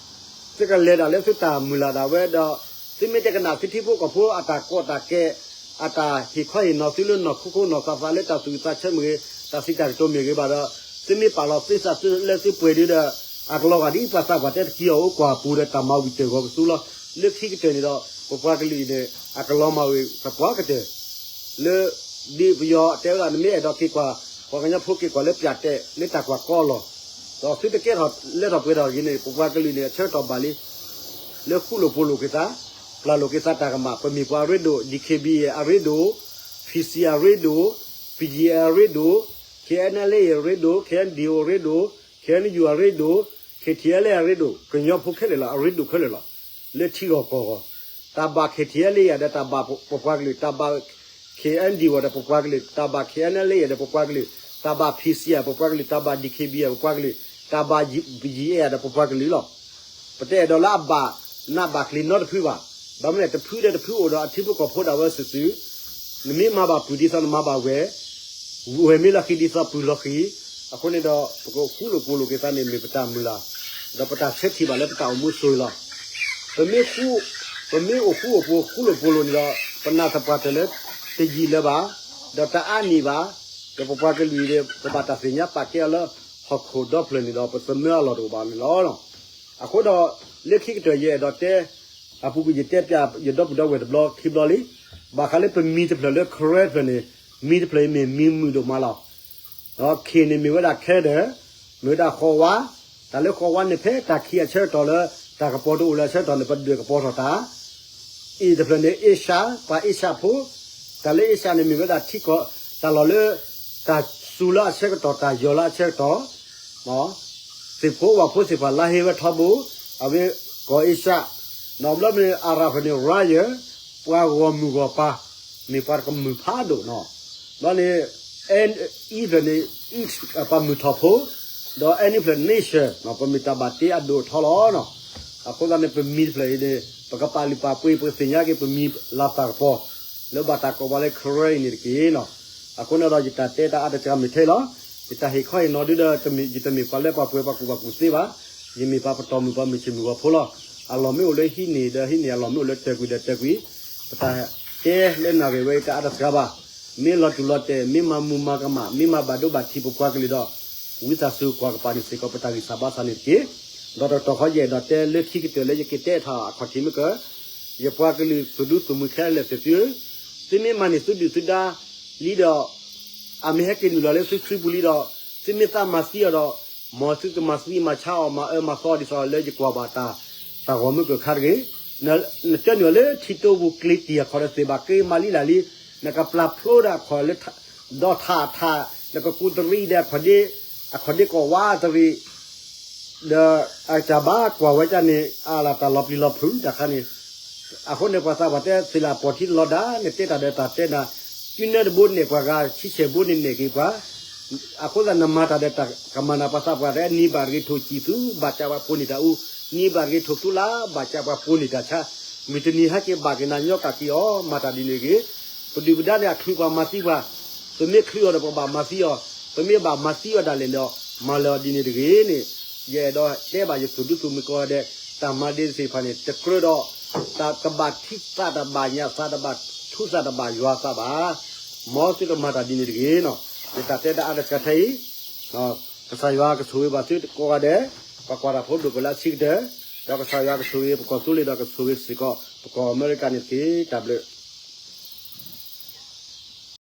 သုကလဲၤဒၣ်လၢသုတၢ်မုၢ်လၢ်ဒၣ်ဝဲဒီး, သုမ့ၢ်တကနၣ်သုထံဖိကီၢ်ဖိအတၢ်ကီတၢ်ခဲ, အတၢ်ဟ့ၣ်ခီဟ့ၣ်နီၤသုလၢနီၢ်ခိခိနီၢ်သးသးလၢတၢ်သူၣ်ဝံၣ်သးဆၢမ့ၢ်ဂ့ၤ, တၢ်စံးတၢ်ကတိၤမ့ၢ်ဂ့ၤဘၣ်ဒီး, သုမ့ၢ်ပာ်လီၤသ့စးသုလၢသုပှဲၤဒုဒီး, အကလီၤဂာ်ဒ်ပှၤသးပှၢ်တဲတက့ၢ်အီၤအိၣ်ကွၢ်ပူၤဒီးတၢ်မၤဝံၤတၢၢ်ဂီၤကသူလီၤ. လၢခံကတၢၢ်န့ၣ်ဒီး ပပှၤကလုာ်အံၤန့ၣ် အကလီၤမၢ်ဝံၤသပှၢ်ကတၢၢ် လၢ ဒ်ပယီၤတဲဝဲဒၣ် နမ့ၢ်အဲၣ်ဒိးက့ၤကွၢ် ပှၤကညီဖိက့ၤကွၢ်လၢပၠးတဲာ်လၢတၢ်ကွၢ်ကီအလီၢ်, ဒီးသုတကဲထီၣ်လဲၤထီၣ်ပှဲၤထီၣ်ဂ့ၤန့ၣ် ပပှၤကလုာ်န့ၣ် အဆၢကတီၢ်ဘၣ်လံ. လၢဃူလိာ်ဖိးလိာ်က့ၤသး, ပျၢ်လိာ်က့ၤသးတၢ်ကမၣ်, ပမ့ၢ်ပှၤအရ့ဒိၣ်, D K B A အရ့ဒိၣ်, P C A အရ့ဒိၣ်, P G A အရ့ဒိၣ်, K N L A အရ့ဒိၣ်, K N D O အရ့ဒိၣ်, K N U အရ့ဒိၣ်, K T L A အရ့ဒိၣ်, ကညီဖိခဲလၢာ်လီၤ, အရ့ဒိၣ်ခဲလၢာ်လီၤ. လၢထံဂီၢ်ကီၢ်ဂီၢ်, တၢ်ဘၣ် K T L A ဒီးတၢ်ဘၣ်ပပှၤကလုာ်, တၢ်ဘၣ် K N D O ဒီးပပှၤကလုာ်, တၢ်ဘၣ် K N L A ဒီးပပှၤကလုာ်, တၢ်ဘၣ် P C A ပပှၤကလုာ်, တၢ်ဘၣ် D K B A ပပှၤကလုာ်, တၢ်ဘၣ် P G A ဒီးပပှၤကလုာ်လီၤ. ပတအဲၣ်ဒိးလၢအဘၣ်နးဘၣ်ကျံၤနီတဖုဘၣ်. ဘၣ်မနုၤလဲၣ် တဖုဒီးတဖုအိၣ်ဒီးအထံဖိကီၢ်ဖိဒၣ်ဝဲစုာ်စုာ်, နမ့ၢ်မၤဘၣ်ပုၢ်ဒ်သိးနမၤဘၣ်ဝဲၢ်, ဝဲၢ်မ့ၢ်လီၤဃံၤဒ်သိးပုၢ်လီၤဃံၤ, အဃိန့ၣ်ဒီး ပကဃူလိာ်ဖိးလိာ်က့ၤသးန့ၣ် မ့ၢ်ပတၢ်မုၢ်လၢ်, ဒီးပတၢ်ဆၢထံၣ်ဘၣ်လၢပတၢ်အိၣ်မူဆိၣ်ဂ့ၤလီၤ. ပမ့ၢ်ဃူ, ပမ့ၢ်အိၣ်ဃူအိၣ်ဖိးဃူလိာ်ဖိးလိာ်န့ၣ်ဒီး ပနာ်သပှၢ်တၢၢ်လၢ တယံာ်လၢၤဘၣ်, ဒီးတအါနံၣ်ဘၣ်, ဒီးပပှၤကလုာ်အံၤဒီး ပဘၣ်တၢ်သ့ၣ်ညါပာ်ကဲအီၤလၢဟီၣ်ခိၣ်ဒီဖျၢၣ်န့ၣ်ဒီး ပသမၢအလီၢ်တအိၣ်ဘၣ်န့ၣ်လီၤ. အဃိဒီး လၢခံကတၢၢ်ယအဲၣ်ဒိးတဲ, အပူၤကွံာ်ယတဲပၠးယဒီပုၢ်ဒီဝဲၢ်တဘျီခံဘျီလံ, ဘၣ်ဃးလၢပမံၤတဖျၢၣ်လၢ Karen တဖျၢၣ်န့ၣ်, မံၤတဖျၢၣ်အံၤမ့ၢ်မံၤမုၣ်ဒိၣ်မးလီၤ. K န့ၣ်မ့ၢ်ဝဲဒၣ် Canada, မ့ၢ်ဝဲဒၣ်ဃီဝါ, တၢ်လၢဃီဝါန့ၣ် ဖဲတၢ်ခံးအဆၢကတီၢ်လၢ တၢ်ကပီၤတအိၣ်လၢအဆၢကတီၢ်န့ၣ် ပဒွဲၣ်ကပီၤထီၣ်တၢ် A တဖျၢၣ်န့ၣ် Asia, ပှၤ Asia ဖိ, တၢ်လၢ Asia န့ၣ်မ့ၢ်ဝဲဒၣ်ထံကီၢ်, တၢ်လီၢ်လၢ တၢ်စူၤလၢအဆၢကတီၢ်, တၢ်ယီၤလၢအဆၢကတီၢ်, သ့ၣ်ဖိဝၣ်ဖိသ့ၣ်တဖၣ်လါဟ့ဝဲထီဘိ, အဝဲကီၢ် Asia, ဒီးဘျီမ့ၢ် Arab န့ၣ် Royal, ပှၤဂီၢ်မုၢ်ဂီၢ်ပၤ, မ့ၢ်ပှၤတကမုာ်ဖးဒိၣ်နီၤ, ဘျီန့ၣ် Eve န့ၣ် ပှၤမုၢ်ထီၣ်ဖိ, ဒီး N တဖျၢၣ် nation, ပမ့ၢ်တၢ်ဘၣ်တ့အဒိၣ်အထီလီၤ. အဃိသတးန့ၣ် ပမံၤတဖျၢၣ်အံၤန့ၣ် ပကပာ်လုၢ်ပာ်ပှ့ၤ ပကသ့ၣ်ညါက့ၤပမံၤလၤသၣ်ကပီၤ လၢဘၣ်တၢ်ကိးပှၤလၢ Karen အံၤန့ၣ်တက့ၢ်နီၤ. အဃိန့ၣ်ဒီး ယတၢ်တဲတၢ်အါတစှၤမ့ၢ်ထဲအံၤလီၤ. ယတၢ်ဟ့ၣ်ခီဟ့ၣ်နီၤဒုဒီး ယတမ့ၢ်ပှၤလၢပှၤပှဲၤပှၤကူၣ်ဘၣ်ကူၣ်သ့ဘၣ်. ယမ့ၢ်ပှၤပတီၢ်မုၢ်ပှၤမုၢ်ဆ့ၣ်မုၢ်ဂီၤဖိလီၤ. အလီၢ်မ့ၢ်အိၣ်လၢဟံးန့ၢ်ဒီးဟံးန့ၢ်, အလီၢ်မ့ၢ်အိၣ်လၢတၢၢ်ကွံာ်ဒီးတၢၢ်ကွံာ်, ပတၢ်တဲလၢနၣ်ရံၣ်ဝဲအံၤတၢ်အါတစှၤဘၣ်. မ့ၢ်လီၤတူၢ်လီၤတဲာ်, မ့ၢ်မၤမုာ်မၤကမၣ်, မ့ၢ်မၤဘၣ်ဒိဘၣ်ထံးပပှၤကလုာ်ဒီး ဝံသးစူၤကွၢ်ကပၤန့ၣ်စ့ၢ်ကီး ပတၢ်ဂံၢ်စၢ်ဘါစၢ်န့ၣ်တက့ၢ်. ဒီးတကတီၢ်ဃီယအဲၣ်ဒိးတဲလၢခံကတၢၢ်လၢယကတဲထီၣ်အခီၣ်ထံးမ့ၢ်က ယပှၤကလုာ်သူၣ်ဒူသူၣ်မှံၤခဲလၢာ်သ့ၣ်သုဧၢ, သုမ့ၢ်မၤန့ၢ်သုဒုၣ်သုဒါလံဒီး အမ့ၢ်ဟဲက့ၤနုာ်လီၤလၢသုစုပူၤလံဒီး သုမ့ၢ်သးမၤသံအီၤဒီး မ်သုတမၤသံမၤဆါအီၤ မၤအၢမၤသီဒ်သိးလၢယကွၢ်ဘၣ်တၢ် တၢ်ဂီၤမုၢ်ကၢၢ်ခါတဂ့ၤ. နကၢနုာ်အီၤလၢထံတိပူၤကျ့တံၢ်အခီၣ်ဒီးသ့ၣ်ဘၣ်က့မၤလံလၢ်လံ, နကပျၢ်ဖျိဒီးအခီၣ်လၢ ဒီးထးထး, နကကူးတရံးဒီးအခီၣ်ဒ့, အခီၣ်ဒ့ကီၢ်ဝါတရံး ဒီးအတၢ်ဘၣ်ကွၢ်ဝဲဒၣ်န့ၣ် အလၢတၢ်လီၤပျံၤလီၤဖုးတၢ်ခါန့ၣ်, အဃိန့ၣ် ပှၤသးပှၢ်တဲသ့ၣ်လၢပီၢ်ထံလီၤဒၣ် နတဲတၢ်ဒီးတၢ်တဲနၤ, စုနဲတဘိန့ၢ်ပှၤဂၤ ဆံဆဲၣ်ဘိန့ၣ်နဲၣ်က့ၤပှၤ, အဃိသတးနမၤတၢ်ဒီးတၢ်ကမၣ်နၤ ပှၤသးပှၢ်တဲ နံၤဘၣ်တဂ့ၤထိၣ်စံၣ်သူ ဘၣ်ကးပှၤပိာ်န့ၢ်တၢ်အူ, နံၤဘၣ်တဂ့ၤထိၣ်သူလါ ဘၣ်ကးပှၤပိာ်န့ၢ်တၢ်ဆါ, မုၢ်တနံၤဟဲက့ၤဘၣ်က့ၤနၤညီကၣ်က့ၤအီၤ မၤတၢ်ဒ်န့ၣ်တဂ့ၤ. ပဒုၣ်ပဒါန့ၣ် အချုးပှၤမၤသံပှၤ, ပမ့ၢ်ချုးအီၤဒီးပဘၣ်မၤသံအီၤ, ပမ့ၢ်ဘၣ်မၤသံအီၤဒၣ်လဲာ်န့ၣ်ဒီး မၤလၢာ်အီၤဒ်န့ၣ်တဂ့ၤန့ၣ်, ယအဲၣ်ဒိးတဲဘၣ်ယသူၣ်ဒူသူၣ်မုၢ်ကိးဂၤဒဲး, တၢ်မၤဒ်သ့ၣ်တဖၣ်န့ၣ် တကြၢးဒီး တၢ်တဘၣ်ထံသးတဘၣ်ညၣ်သးတဘၣ်ထူသးတဘၣ်ယွၤသးဘၣ်. မ်သုတမၤတၢ်ဒ်န့ၣ်တဂ့ၤနီၤ. ယတၢ်တဲတၢ်အါတစှၤထဲအံၤ, ကစၢ်ယွၤကဆိၣ်ဂ့ၤဘၣ်သုကိးဂၤဒဲး, ပှၤကွၢ်တၢ်ဖိဒိၣ်ကလၢအဆံးကတၢၢ်, ဒီးကစၢ်ယွၤကဆိၣ်ဂ့ၤပကီၢ်သူလ့ၤဒီးကဆိၣ်ဂ့ၤစ့ၢ်ကီး ပကီၢ်အမဲရကၤန့ၣ်တက့ၢ်. တၢ်ဘျုး